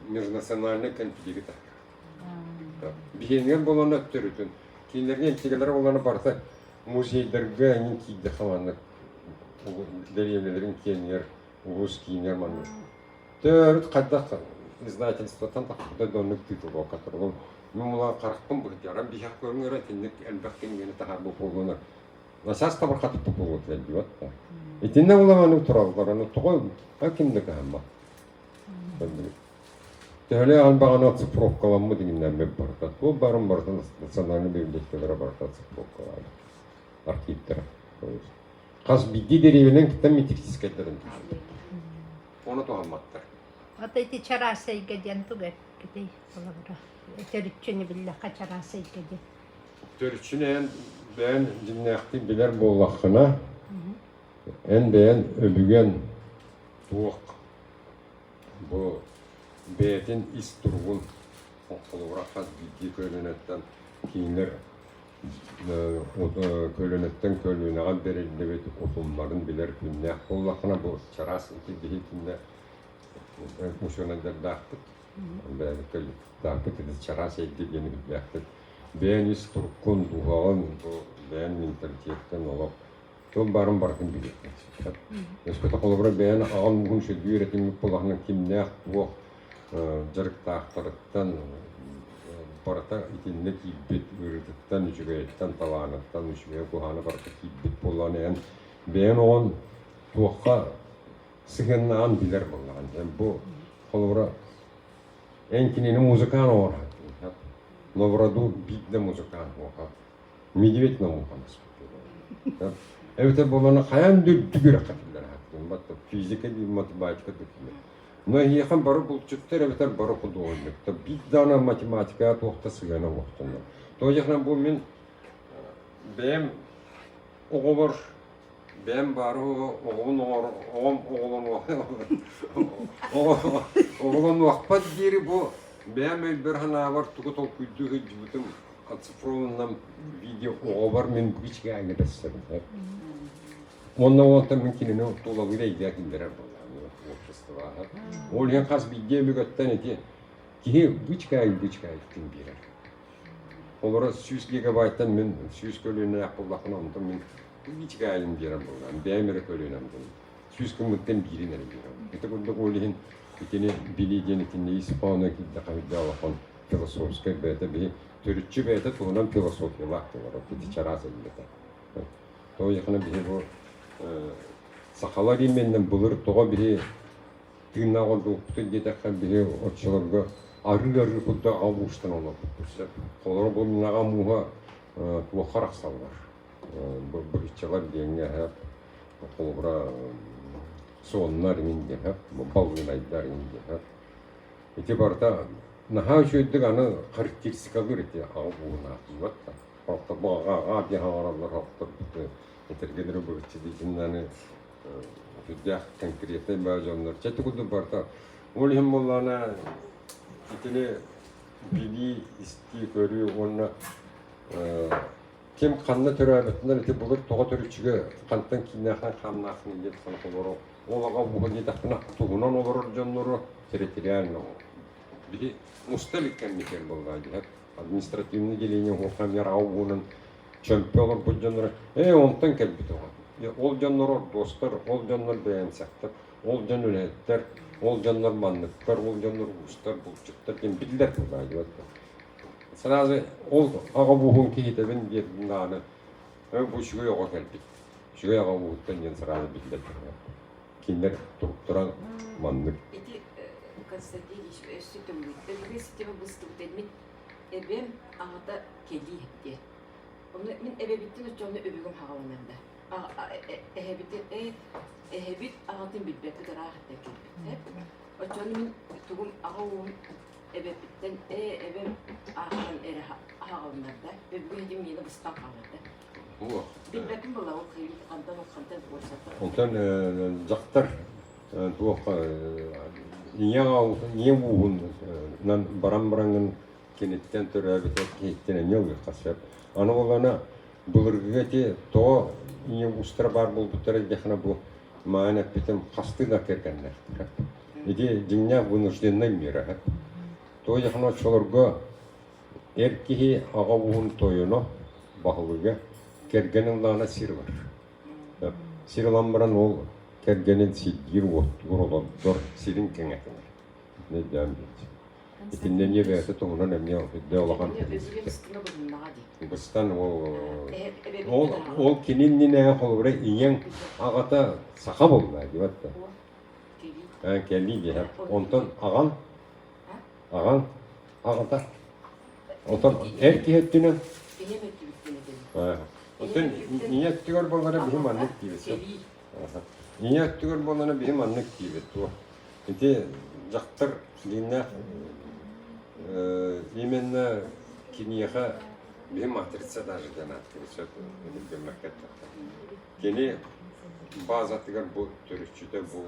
межнациональнай конфлигы таһар. Биһиэнигэр буолан өттөрүтүн, кинилэргэ интигэлэрэ буолан барыта музейдарга эҥин киирдэххэ маннык дэриэбинэлэрин киэнигэр, улуус киинигэр маннык Төрүт хайдах издательствоттан тахсыбыта да оннук тыытыллыбакка турабын. Мин мула харахпын быһытыаран биһэх көрүҥ эрэ итинник элбэх кинигэни таһаарбыт буолуона начаас табырхатыппыт буолуо диэбэт да. Итиннэ була тураллар, аны тоҕо ким да кыһаммат. Төһөлөөх элбэҕин оцифровкаламмыт иҥиннэммит барыта. Туох баарын барытын национальнай библиотекалара барыта оцифровкалаабыт. Архивтара. Хас биирдии дэриэбинэн кытта метрическайдарын түспүт. Ону туһамматтар. Вот эти чараас эйгэ диэн тугу эппитий холобура? Төрүччүнү биллэххэ чараас эйгэ диэн. Төрүччүнү эн бэйэн дьиҥнээхтик билэр буоллаххына, эн бэйэн өбүгэн туох бу бэйэтин ис туругун холобура хас биирдии көлүөнэттэн кинилэр көлүөнэттэн көлүөнэҕэ бэриллибит утумнарын билэр күннээх буоллаххына бу чараас ити биһи итиннэ учуонайдардаахпыт бэйэбит ити чараас эйгэ диэн билбээхпит бэйэн ис туруккун дууһаҕын бу бэйэн менталитеттан олох тыл баарын барытын билиэххин сөп. Өскөтө холобура бэйэн аҕам ууһун сүрдүү эрэтиммит буоллаҕына кимнээх туох дьарыктаахтарыттан барыта итиннэ киирбит ыарыытыттан, үчүгэйиттэн, талааныттан, үчүгэйэ куһаҕана барыта киирбит буоллаҕына эн бэйэн оҕон туохха сыһыаннаҕын билэр буоллаҕын. Эн бу холобура эн кинини музыкант оҥорор. Но в роду биир да музыкант суоҕа. Медведь науканы Эбэтэр буоллаҕына хайаан да үрдүк үөрэххэ киллэрэ сатыыр. Физика дии, математика да киллэр. Но эһиэхэ бары булчуттар эбэтэр бары худуоһунньуктар биир даҕаны математикаҕа туох да сыһыана суохтуннар. Тоҕо диэхинэ бу мин бэйэм оҕобор бэйэм баары оҕобун оҥор оҕом оҕолонуохпат диэри бу бэйэм өйбөр-санаабар тугу толкуйдуу сылдьыбытым оцифрованном виде оҕобор мин бичгээҥҥэ бэссэбин. Уонна онтон мин кинини тулалыыр эйгэ киллэрэр буоллаҕым обществоҕа. Ол иһин хас биирдии өбүгэттэн ити киһи бычкаайын бычкаайыттан биэрэр. Олоро 100 гигабайттан мин 100 көлүөнэлээх буоллахпына онтон мин бычкаайын биэрэн буоллаҕым. Бэйэм эрэ көлүөнэм 100 гыммыттан биирин эрэ биэрэбин. Ити курдук ол иһин итини билии диэн итиннэ ис хоһооно киирдэххэ үрдээх улахан философскай бэйэтэ биһи төрүччү бэйэтэ туһунан философиялаах буолар ити чараас эйгэтэ. Тоҕо диэххинэ биһи бу сахалар именнэн былыр тоҕо биһи тыыннаах ордубуппутун диэтэххэ биһи оччолорго арыы-арыы курдук аҕа уустан олорбуппут сөп. Холоро бу мин аҕам ууһа туохха арахсаллар быһыччалар диэҥҥэ холобура суоннар иҥин диэхэ балыынайдар иҥин диэхэ ити барыта наһаа үчүгэйдик аны характеристикалыыр ити аҕа ууһунаахтыыбат да Хохтор бу аҕа аҕа диэн хаҥараллар хохторбут этэргэлэри быһыччы диитиннэни сүрдээх конкретнай баа дьоннор чэ курдук барыта ол иһин буоллаҕына итини билии истии көрүү уонна ким ханна төрөөбүтүнэн ити былыр тоҕо төрүччүгэ хантан кииннээхтэн хааннааххын диэн олору ол аҕа ууһа диэтэхпинэ туһунан олорор дьоннору территориально биһи муста илик кэммитигэр буоллаҕа дии административный деление уһуоххамнар аҕа ууһунан чөмпө олорбут дьонноро ээ онтон кэлбит оҕо ол дьоннор ордуостар ол дьоннор бэйэмсэхтэр ол дьон үлэһиттэр ол дьоннор манныктар ол дьоннор уустар булчуттар диэн биллэр буоллаҕа сразу ол аҕа ууһун киһитэбин диэтим даҕаны бу үчүгэй оҕо кэлбит үчүгэй аҕа ууһуттан диэн сразу биллэр кинилэр туруктара маннык Ити Константин Ильич өссө төҥҥүт өбүгэ ситимэ быстыбыт мин эбэм аҕата кэлии диэн. Онно мин эбэбиттэн оччоҕуна өбүгэм хаҕаланар да. Эһэбит эһэбит аҕатын билбэппит ыраах этэ кэлбит. Оччону мин тугум аҕа ууһум эбэппиттэн ээ эбэм аахтан эрэ аһаҕалыннарда. Өбүгэ иһитим миэнэ быстан хаалбыта. Билбэппин буолла ол хантан ол хантан уорсаттан. Онтон дьахтар туох ийэ ийэ ууһунан баран бараҥҥын киниттэн төрөөбүт киһиттэн эмиэ ылыахха сөп. Аны буоллаҕына былыргыга ити тоҕо ийэ уустара баар буолбуттара диэххинэ бу маан эппитим хастыы да кэргэннээхтэрэ. Ити дьиҥнээх вынужденная мера. Тоҕо диэххинэ оччолорго эр киһи аҕа ууһун тойоно, баһылыга кэргэн ыллаҕына сир ылар. Сир ылан баран ол кэргэнин сирдиир, уоттуур, олордор, сирин кэҥэтинэр. Өйдөөн биэрдим. Итиннэ эмиэ бэйэтэ туһунан эмиэ үрдэ улахан быстан ол ол ол кини иннинээҕи холобура ийэҥ аҕата саха буолла диэбэт да кэлии диэһэр онтон аҕаҥ аҕаҥ аҕата онтон эр киһи өттүнэн онтон ийэ өттүгэр буоллара биһи маннык диибит ийэ өттүгэр буоллара биһи маннык диибит туох Ити дьахтар дьиҥнээх именно киниэхэ биһи матрица даже диэн ааттыыр сөп гыммакка эттэххэ. Кини базатыгар бу төрүччүтэ бу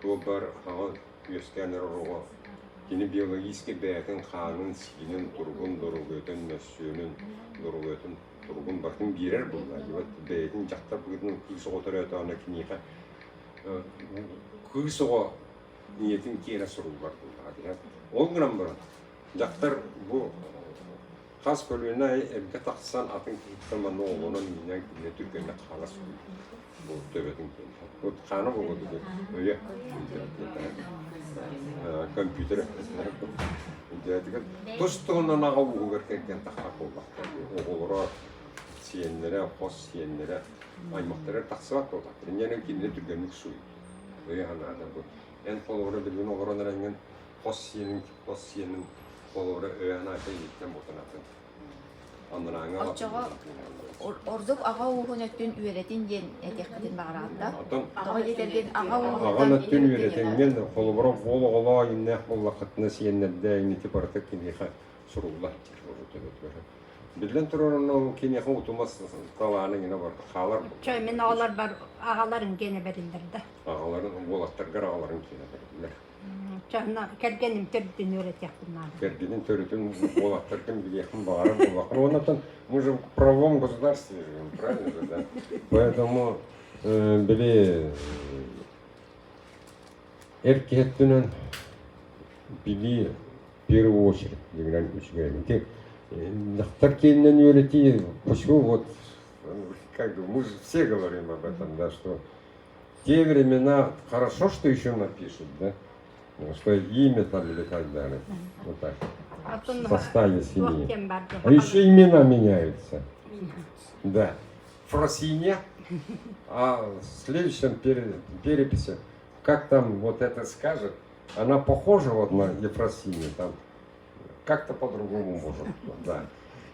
туох баар хаҕа үөскээн эрэр оҕо кини биологически бэйэтин хаанын, сиинин, туругун, доруобуйатын, мөссүөнүн, доруобуйатын туругун барытын биэрэр буолла. Бэйэтин дьахтар быһыытынан кыыс оҕо төрөөтөҕүнэ киниэхэ кыыс оҕо ийэтин киэрэ суруллар буоллаҕа Ол гынан баран, дьахтар бу хас көлүөнэ эргэ тахсан атын киһиттэн манна оҕолонон иинэн кинини түргэнник хаала суруйар. Бу төбөтүн киэнэ. Вот хаана буолуо өйө компьютер тус туһунан аҕа ууһугар кэргэн тахсар буоллахтар оҕолоро сиэннэрэ хос сиэннэрэ аймахтарыгар тахсыбат буоллахтар. Инньэ кинини түргэнник суй. Өйө санаата бу. Эн холобура билигин олорон эрэҥҥин хос сиэнин, хос сиэнин холобура өйө санаата иһиттэн ботун атын. Анарааҥҥа Оччоҕо ордук аҕа ууһун өттүн үөрэтин диэн этиэххитин баҕараҕыт да? Оттон Тоҕо диэтэргин аҕа аҕан ууһуттан өттүн үөрэтэҥҥин холобура уол оҕолоо иннээх буоллаххытына сиэннэрдээ инники барыта киниэхэ сурулла сылдьар. Биллэн турар, онно киниэхэ утумас талаана иҥинэ барда хаалар. Чой мин оҕолорбор аҕаларын киэнэ бэриллэр да. Аҕаларын, уолаттаргар аҕаларын киэнэ бэриллэр. Чоһно кэргэним төрүтүн үөрэтиэхпин наада. Кэргэнин төрүтүн уолаттаргын билиэхпин баҕарар буоллаххына. Оннотон мы же в правовом государстве живем, правильно же, да? Поэтому били эр киһи өттүнэн билии в первую очередь дьиҥинэн үчүгэй. Ити дьахтар киэнинэн үөрэтии, почему вот как бы мы же все говорим об этом, да, что те времена хорошо, что еще напишут, да, что имя там или так далее. Вот так. В составе семьи. А еще имена меняются. Да. Фросинья, а в следующем переписи, как там вот это скажет, она похожа вот на Ефросинью, там как-то по-другому может, да.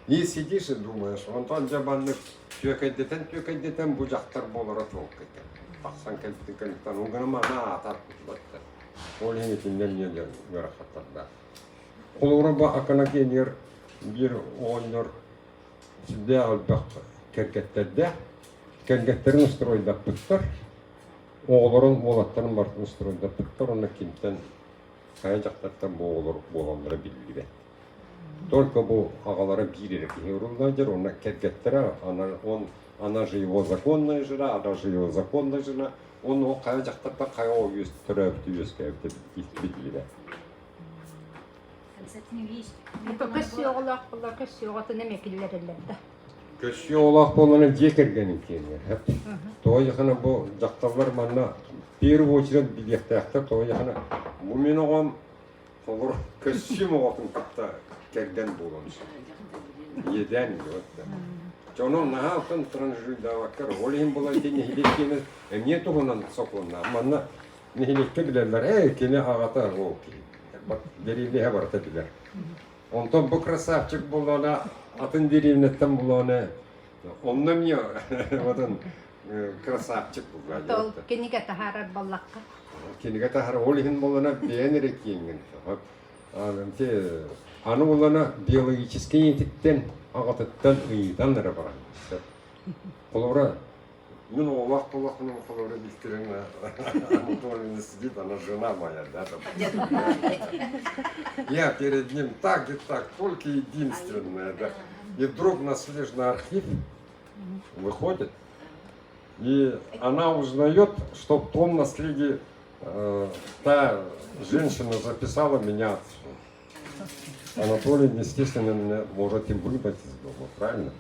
И сидишь и думаешь, онтон дьэ маннык түөкэйдэтэн түөкэйдэтэн бу дьахтар буолара туолкайда. Тахсан кэлбитин кэнниттэн угана мана аатар кутулатта. Ол иһин итиннэн эмиэ ыарахаттардаах. Холобура бу Акана киэнигэр биир оҕонньор сүрдээх элбэх кэргэттэрдээх. Кэргэттэрин устуруойдаппыттар. Оҕолорун, уолаттарын барытын устуруойдаппыттар уонна кимтэн, хайа дьахтартан бу оҕолор буолаллара биллибэт. Только бу аҕалара биир эрэ киһи уруллаадьар уонна кэргэттэрэ она, он, она же его законная жена, она же его законная жена, он ол хайа дьахтартан хайа оҕо үөс төрөөбүтэ үөскээбитэ биллибэт. Константин Ильич, Көссүү оҕолоох буолла, көссүү оҕотун эмиэ киллэрэллэр да. Көссүү оҕолоох буоллаҕына дьиэ кэргэнин киэнигэр. Тоҕо диэххинэ бу дьахталлар манна в первую очередь билиэхтээхтэр. Тоҕо диэххинэ бу мин оҕом холобур көссүүм оҕотун кытта кэргэн буолан сөп. Иэдээн диэбэт да. Дьону наһаа алтан транжирдаабаккар ол иһин була ити нэһилиэк киэнэ эмиэ туһунан сокуоннаах. Манна нэһилиэккэ билэллэр, ээ кини аҕата ол киһи. Дэриэбинэһэ барыта билэр. Онтон бу красавчик буоллаҕына атын дэриэбинэттэн буоллаҕына онно эмиэ отон. Красавчик булла. Ол кинигэ таһаарар баллахха. Кинигэ таһаарар ол иһин буоллана бэйэн эрэ киэҥҥин. Аны буоллана биологическай ийэтиттэн аҕатыттан ыйытан эрэ баран. Холобура, мин оҕолоох буоллахпына холобура Викторина Анатольевна сидит, она жена моя, да, там. Я перед ним так и так, только единственное, да. И вдруг наследный архив выходит, и она узнает, что в том наследии э, та женщина записала меня отцу. Анатолий, естественно, меня может и выгнать из дома, правильно?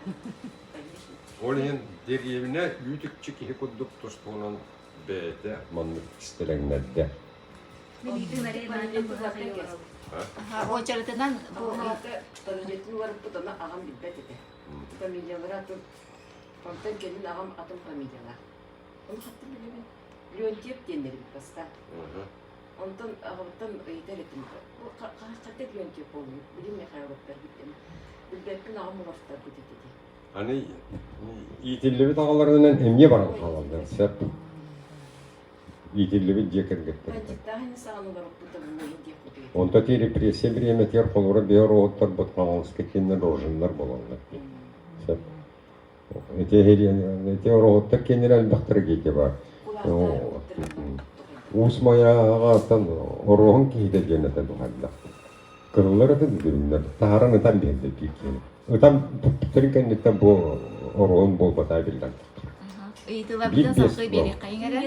Ол иһин дэриэбинэ үүт-үкчү киһи курдук туспунан бэйэтэ маннык кистэлэҥнэрдэ. Уочаратынан бу Фамилиятын уларыппыт, аны аҕам билбэт этэ. Фамилиялара атын. Онтон кэлин аҕам атын фамилиялаах. Ону хаттан билэбин. Леонтьев диэннэр эбит бастаан. Онтон аҕабыттан ыйытар этим. Бу хата Леонтьев буоллун, билим Михайловтар диэн. Билбэппин аҕам уларыттарбыт этэ дии. Аны иитиллибит аҕаларынан эмиэ баран хаалаллар сөп. Иитиллибит дьиэ кэргэттэр. Онто ти репрессия бириэмэтигэр холобура биэ оруоһуттарбыт Хаҥаласка кинилэр рожиннар буолаллар дии. Сөп. Ити ити оруоһуттар кинилэр элбэхтэрэ диэки бар. Уус Майаҕаттан оруоһун киһитэ диэн этэ туһаллар. Кырыллар ытын дүрүннэр таһааран ытан биэрдэ биир киһини. Ытан бүппүттэрин кэнниттэн бу оруоһун буолбатаа биллэн Ыйытыыларбытын салгыы биэриэххэйиҥ эрэ.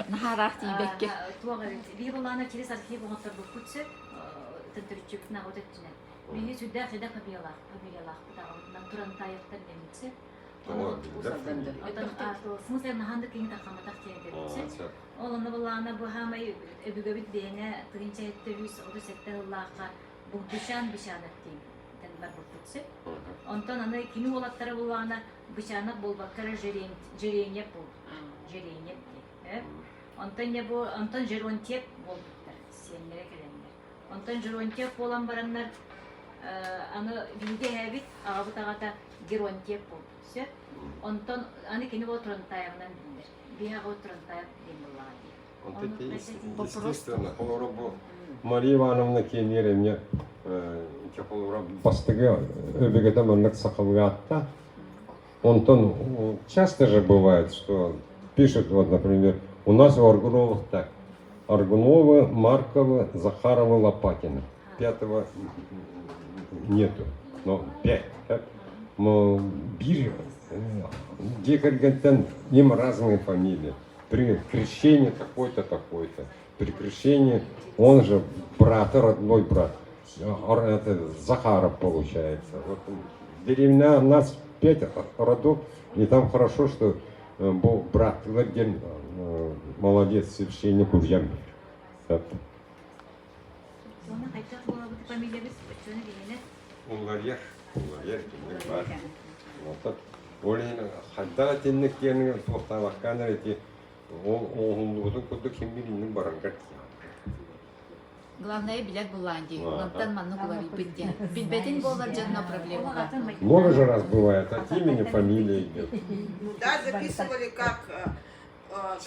Наһаараах тиийбэккэ. Туох эбит. Биһи булаана через архив оҥотторбуппут сөп. Төрүччүбүтүн аҕабыт өттүнэн. Биһи сүрдээх эдэр фамилиялаах фамилиялаахпыт аҕабытынан Турантаевтар дэммит сөп. Смысл наһаан да киһи тархамматах диэн этэрбит сөп. Ол онно булаана бу хаамай өбүгэбит бэйэнэ 1737 сыллаахха Бугдучан Бычанов диэн барбыппыт сөп. Онтон аны кини уолаттара буллаҕына Бычанов буолбакка эрэ Жереньев буолбут. Жереньев диэн. Онтон дьэ бу онтон Жеронтьев буолбуттар сиэннэрэ кэлэннэр. Онтон Жеронтьев буолан бараннар аны биһиги эһээбит аҕабыт аҕата Геронтьев буолбут сөп. Онтон аны кини буол Турантаевынан биллэр. Биһи аҕабыт Турантаев диэн буоллаҕа дии. Естественно, холобура бу Мария Ивановна киэниэр эмиэ холобура бастакы өбүгэтэ маннык сахалыы аатта. Онтон часто же бывает, что пишут, вот, например, у нас у Аргуновых так. Аргуновы, Марковы, Захаровы, Лопатины. Пятого нету, но пять. Так? Но биир дьиэ кэргэнтэн им разные фамилии. При крещении такой-то, такой-то. При крещении он же брат, родной брат. Это Захаров получается. Вот деревня у нас пять родов, и там хорошо, что брат диэн молодец священник Ульян. Уларыйар, уларыйар кинилэр баар. Оттон ол иһин хайдах итинник диэн туохтаабаккаан эрэ ити ол оҥоһуллубутун курдук ким билинник бараргар тиийэҕин. Главное билэр буллаан дии. Мантан маннык уларыйбыт диэн. Билбэтин буолар дьонно проблема баар. Много же раз бывает, от имени фамилия идет. Ну да, записывали как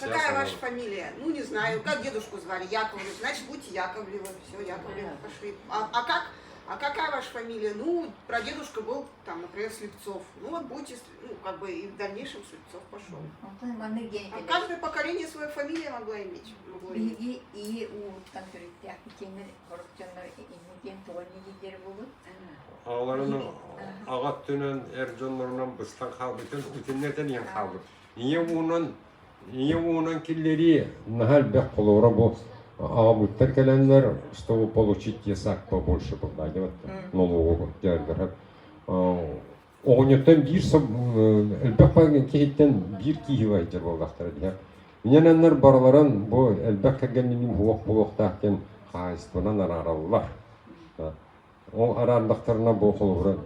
Какая ваша фамилия? Ну, не знаю. Как дедушку звали? Яковлев. Значит, будьте Яковлева. Все, Яковлева пошли. А, а как? А какая ваша фамилия? Ну, прадедушка был, там, например, Слепцов. Ну, вот будете, ну, как бы и в дальнейшем Слепцов пошел. А каждое поколение свою фамилию могло иметь. Могло иметь. Биһиги ии ууттан төрүттээх итиэннэр сорох дьоннор инни диэн тоҕо инни буолут. Аҕаларын аҕа өттүнэн эр дьоннорунан быстан хаалбытын итиннэтэн иһэн хаалбыт. Ийэ уунан ийэ уунан киллэрии наһаа элбэх холобура бу аҕабыттар кэлэннэр чтобы получить ясак побольше была диэбэт налогу дьаргырап оҕонньоттон биир элбэх киһиттэн биир киһи сылдьар буоллахтара диһэ инэнэннэр барыларын бу элбэх кэргэнниним суох буолуохтаах диэн хаһаайыстыбанан араараллар Ол араардахтарына бу холобура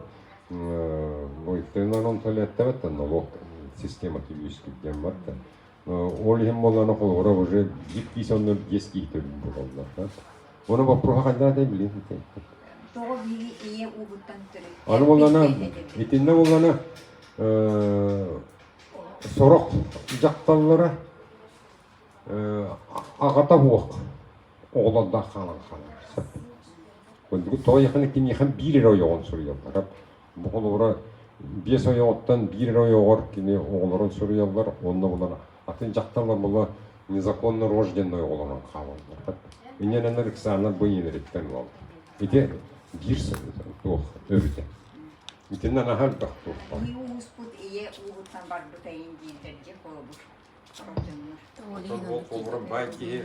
Бойтынан онтон эттэбэт налог системата үөскүүр диэн бар да. Ол иһин буоллаҕына холобура уже биир киис онно биэс киһи төлүүр буолаллар. Оны боппуруоһа хайдах этэй билин Тоҕо биһиги ийэ уугуттан төрүт. Аны буоллаҕына итиннэ буоллаҕына. сорох дьахталлара аҕата суох оҕолордоох хаалан хаалар. Курдук тоҕо яхана киниэхэ биир эрэ ойоҕун суруйаллар. Бу холобура биэс ойоҕуттан биир эрэ ойоҕор кини оҕолорун суруйаллар уонна булан атын дьахталлар була незаконно рожденный оҕолорун хаалаллар. Инньэнэн Александр бу ийэлэриттэн ылаллар. Ити биир туох өрүтэ. Итиннэ наһаа элбэх туох баар. Ийэ ууспут ийэ ууһуттан барбыт айын дииллэр дьэ холобур. Оттон ол холобура баай киһи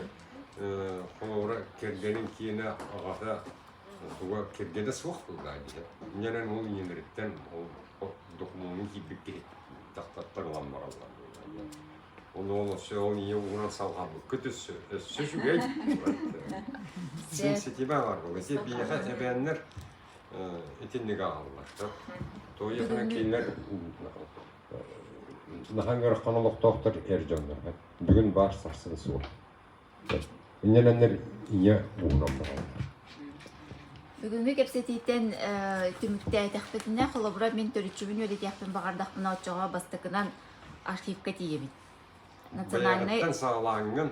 холобура кэргэнин киэнэ аҕата туга кэргэнэ суох буоллаҕа дии. Инньэнэн ол ийэлэриттэн ол докумуонун киирбит киһи дьахтартан ылан бараллар. Ону ол өссө ол ийэ ууһунан салҕаммыккыт өссө өссө үчүгэй. Син ситимэ бар буолла. Ити биһиэхэ эбээннэр итинник ааҕаллар. Тоҕо кинилэр наһаа ыарахан олохтоохтор эр дьоннор. Бүгүн баар сарсын суох. Инньэнэннэр ийэ уунан бараллар. Бүгүҥҥү кэпсэтииттэн түмүктээтэхпитинэ, холобура, мин төрүччүбүн үөрэтиэхпин баҕардахпына, оччоҕо бастакынан архивка тиийэбин. Национальнай Бэйэҕиттэн саҕалааҥҥын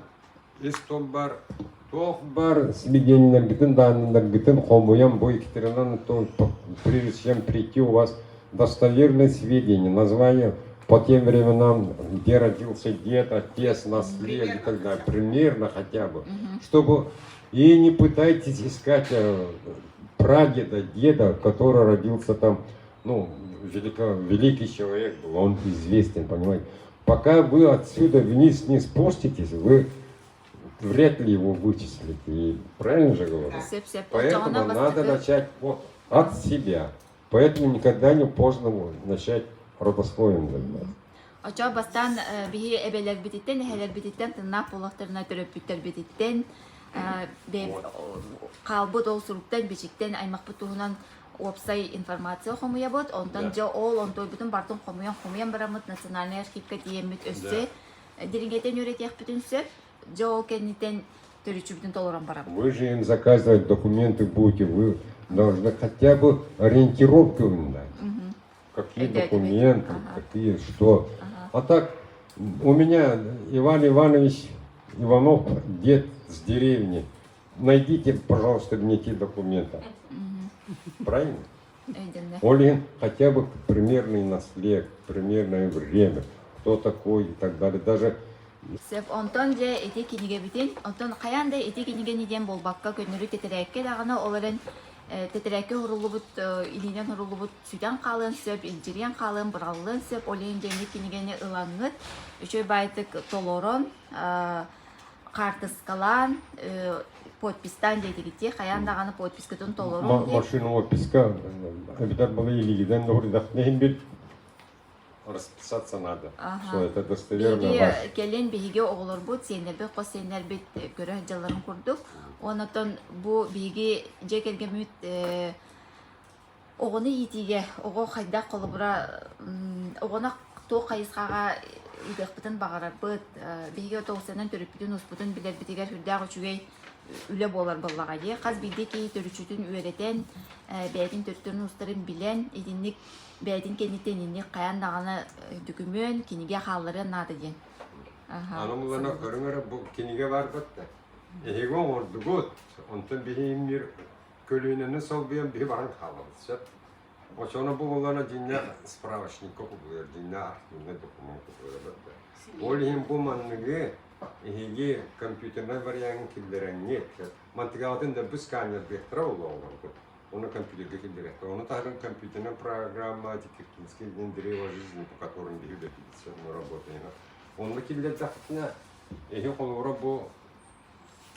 ис тылбар туох бар сведениелэргитин, данныйларгытын хомуйан бу Екатерина прежде чем прийти у вас достоверные сведения, название по тем временам, где родился дед, отец, наследие и так далее, примерно хотя бы, чтобы и не пытайтесь искать прадеда, деда, который родился там, ну, велико, великий человек был, он известен, понимаете. Пока вы отсюда вниз не спуститесь, вы вряд ли его вычислите. И правильно же говорю? Поэтому надо начать вот от себя. Поэтому никогда не поздно начать родословием заниматься. Очо бастан биһи эбэлэрбититтэн, эһэлэрбититтэн тыннаах буолахтарына төрөппүттэрбититтэн хаалбыт ол суруктан, бичиктэн аймахпыт туһунан уопсай информация хомуйабыт. Онтон дьэ ол онтуойбутун бартын хомуйан хомуйан бараммыт национальнай архивка тиийэммит өссө дириҥэтэн үөрэтиэхпитин сөп. Дьэ ол кэнниттэн төрүччүбүтүн толорон барабыт. Вы же им заказывать документы будете, вы должны хотя бы ориентировку им дать. Какие документы, какие что. А так, у меня Иван Иванович Иванов, дед с деревни. Найдите, пожалуйста, мне те документы. Правильно? Олин хотя бы примерный наслед, примерное время, кто такой и так далее. Даже Сөп, онтон дьэ ити кинигэбитин, онтон хайаан да ити кинигэни диэн буолбакка көннөрү тэтэрээккэ даҕаны ол эрэн тэтэрээккэ уһуруллубут, илиинэн уһуруллубут сүтэн хаалыан сөп, илдьириэн хаалыан, быраҕыллыан сөп, ол иһин дьэҥҥит кинигэни ылаҥҥыт, үчүгэй баайдык толорон, хаартыскалаан, подпистаан диэтигит хайаан даҕаны подпискатын толорун Машина подписка эбэтэр была илиигинэн уһурдахтына бир расписаться надо. Что это достоверно ваш. Кэлин биһиги оҕолорбут, сиэннэрбит, хос сиэннэрбит көрө сылдьалларын курдук. Онотон бу биһиги дьиэ кэргэммит Оҕону иитиигэ оҕо хайдах холобура оҕону туох хайысхаҕа ыытыахпытын баҕарарбыт, биһиги отоусанан төрүппүтүн-ууспутун билэрбитигэр сүрдээх үчүгэй үлэ буолар буоллаҕа дии. Хас биирдии киһи төрүччүтүн үөрэтэн, бэйэтин төрүттэрин-уустарын билэн, итинник бэйэтин кэнниттэн инник хайаан даҕаны дөкүмүөн, кинигэ хаалларыан наада диэн. Аны булана көрүҥ эрэ бу кинигэ баар да. Эһиги оҥордугут, онтон биһиги көлүөнэни солбуйан биһи баран хаалабыт сөп. Очоно бу буоллаҕына дьиҥнээх справочникка кубулуйар, дьиҥнээх архивнай документ кубулуйар да. Ол иһин бу манныгы эһиги компьютернай варианын киллэрэҥҥит, мантыгаҕытын да бу сканердыахтара буолуоҕа Оны компьютерга киллэриэхтэрэ. Ону таһынан компьютерная программа Киркинский день древа жизни, по которым биһи үлэтибит, мы работаем. Онно киллэрдэхпитинэ, эһи холобура бу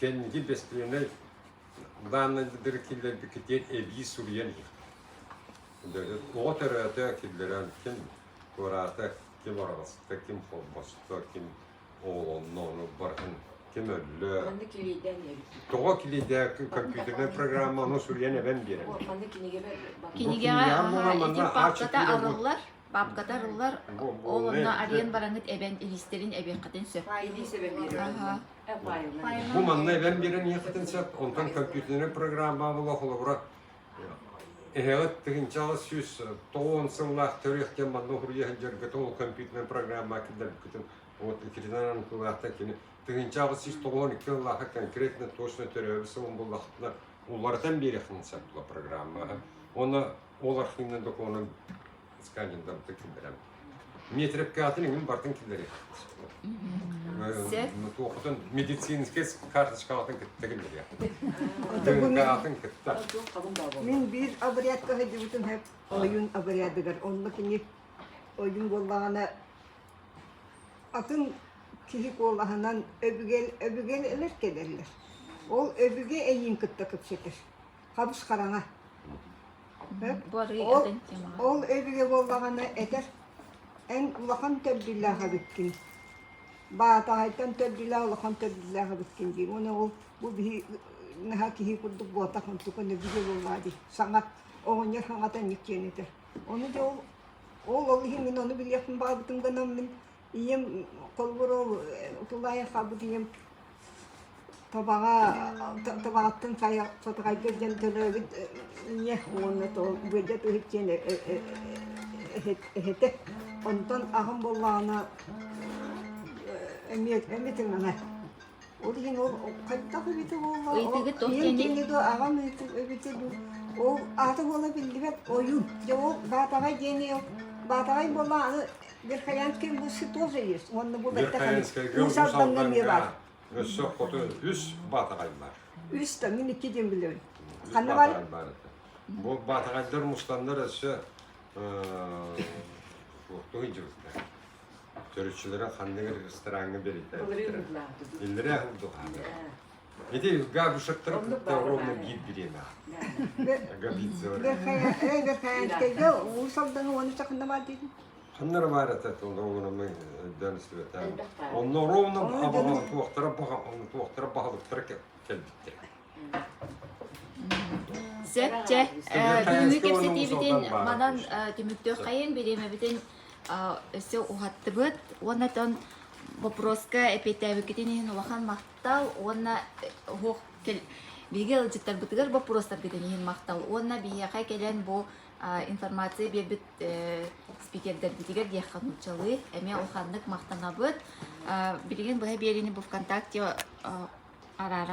кэнники бэстилиэнэй Дааннайдары киллэрбиккитигэр эбии суруйан иһиэхтэрэ. Оҕо төрөөтө киллэрэн ким туораата, ким араҕыста, ким холбосто, ким оҕолонно, ону барытын ким өллө. Манна килиэйдээн эбит. Тоҕо килиэйдээн компьютернай программа ону суруйан эбэн биэрэн. Манна кинигэбэр Кинигэҕэ ити папката арыллар, папката арыллар, ол онно арыйан бараҥыт эбэн илиистэрин эбиэххитин сөп. Илиис эбэн биэрэр. Бу манна эбэн биэрэн иһиэххитин сөп, онтон компьютернай программа була холобура. Эһэҕит 1890 сыллаах төрүөх диэн манна уһуруйа сылдьаргыт ол компьютернай программа киллэрбиккитин вот ветеринар тылаахтан кини 1892 сыллаахха конкретно точно төрөөбүт сылын буллахтына уларытан биэриэххин сөп була программаҕа. Уонна ол архивнай докумуонун сканердамты киллэрэн. Метрикатын иҥин бартын киллэриэххин Сөп. Туохутун медицинскэй карточкаҕытын кытта киллэриэххин. ДНК-атын кытта. Мин биир обрядка сылдьыбытым хэп ойун обрядыгар. Онно кини ойун буоллаҕына атын киһи куолаһынан өбүгэл өбүгэлэр кэлэллэр. Ол өбүгэ эйиин кытта кэпсэтэр. Хабыс хараҥа. Бу арыый Ол, атын темаҕа. ол өбүгэ буоллаҕына этэр эн улахан төрдүлээх эбиккин. Баатаҕайтан төрдүлээх улахан төрдүлээх эбиккин диир. Уонна ол бу биһи наһаа киһи курдук буолтах онтукан өбүгэ буоллаҕа дии. Саҥа оҕонньор саҥата инник диэн этэр. Ону дьэ ол ол ол иһин мин ону билиэхпин баҕарбытым гынан мин Ийэм холобур ол тулаайах хаалбыт ийэм табаҕа табаҕаттан хайа сатаҕайга диэн төрөөбүт ийэ уонна быадьа тыһыт диэн эһэтэ. Онтон аҕам буоллаҕына эмиэ эмиэ тыҥаҥа. Ол иһин ол хайдах эбитэ буолла Ыйытыгыт туох ийэм диэний? диэни дуу аҕам эбитэ дуу ол аата буола биллибэт ойуун. Дьэ ол Баатаҕай диэни Баатаҕай буолла аны Верхоянский лучше тоже есть. Уонна бу Верхоянскайга Уус Алдаҥҥа эмиэ баар. Өссө хоту үс баатаҕай бар. Үс да, мин икки диэн билэбин. Үс Ханна бар? баатаҕай бар этэ. Бу баатаҕайдар мустаннар өссө туохтук илдьибиттэр. Төрүччүлэрэ ханнык рестораҥҥа бэлитээбиттэрэ. Иллэрээ сылдьыһаары. Ити габушектары кытта ровно биир бириэмэ. Габидзелар. Верхоянскайга Уус Алдаҥҥа уонна ханна баар диэтин? Ханна эрэ баар этэ, онно өйдөөн истибэтэ. Онно ровно туохтара туохтара баһылыктара кэлбиттэр. Сөп, чэ, бүгүҥҥү кэпсэтиибитин манан түмүктүөх хайын бириэмэбитин өссө уһаттыбыт. Уонна тон вопроска эпиэттээбиккитин иһин улахан махтал уонна уһуох биһиги ыалдьыттарбытыгар боппуруостаргытын иһин махтал уонна биһиэхэ кэлэн бу информация биэрбит спикердэрбитигэр диэххэ нууччалыы эмиэ улаханнык махтанабыт. Билигин быһа биэриини бу ВКонтакте араара.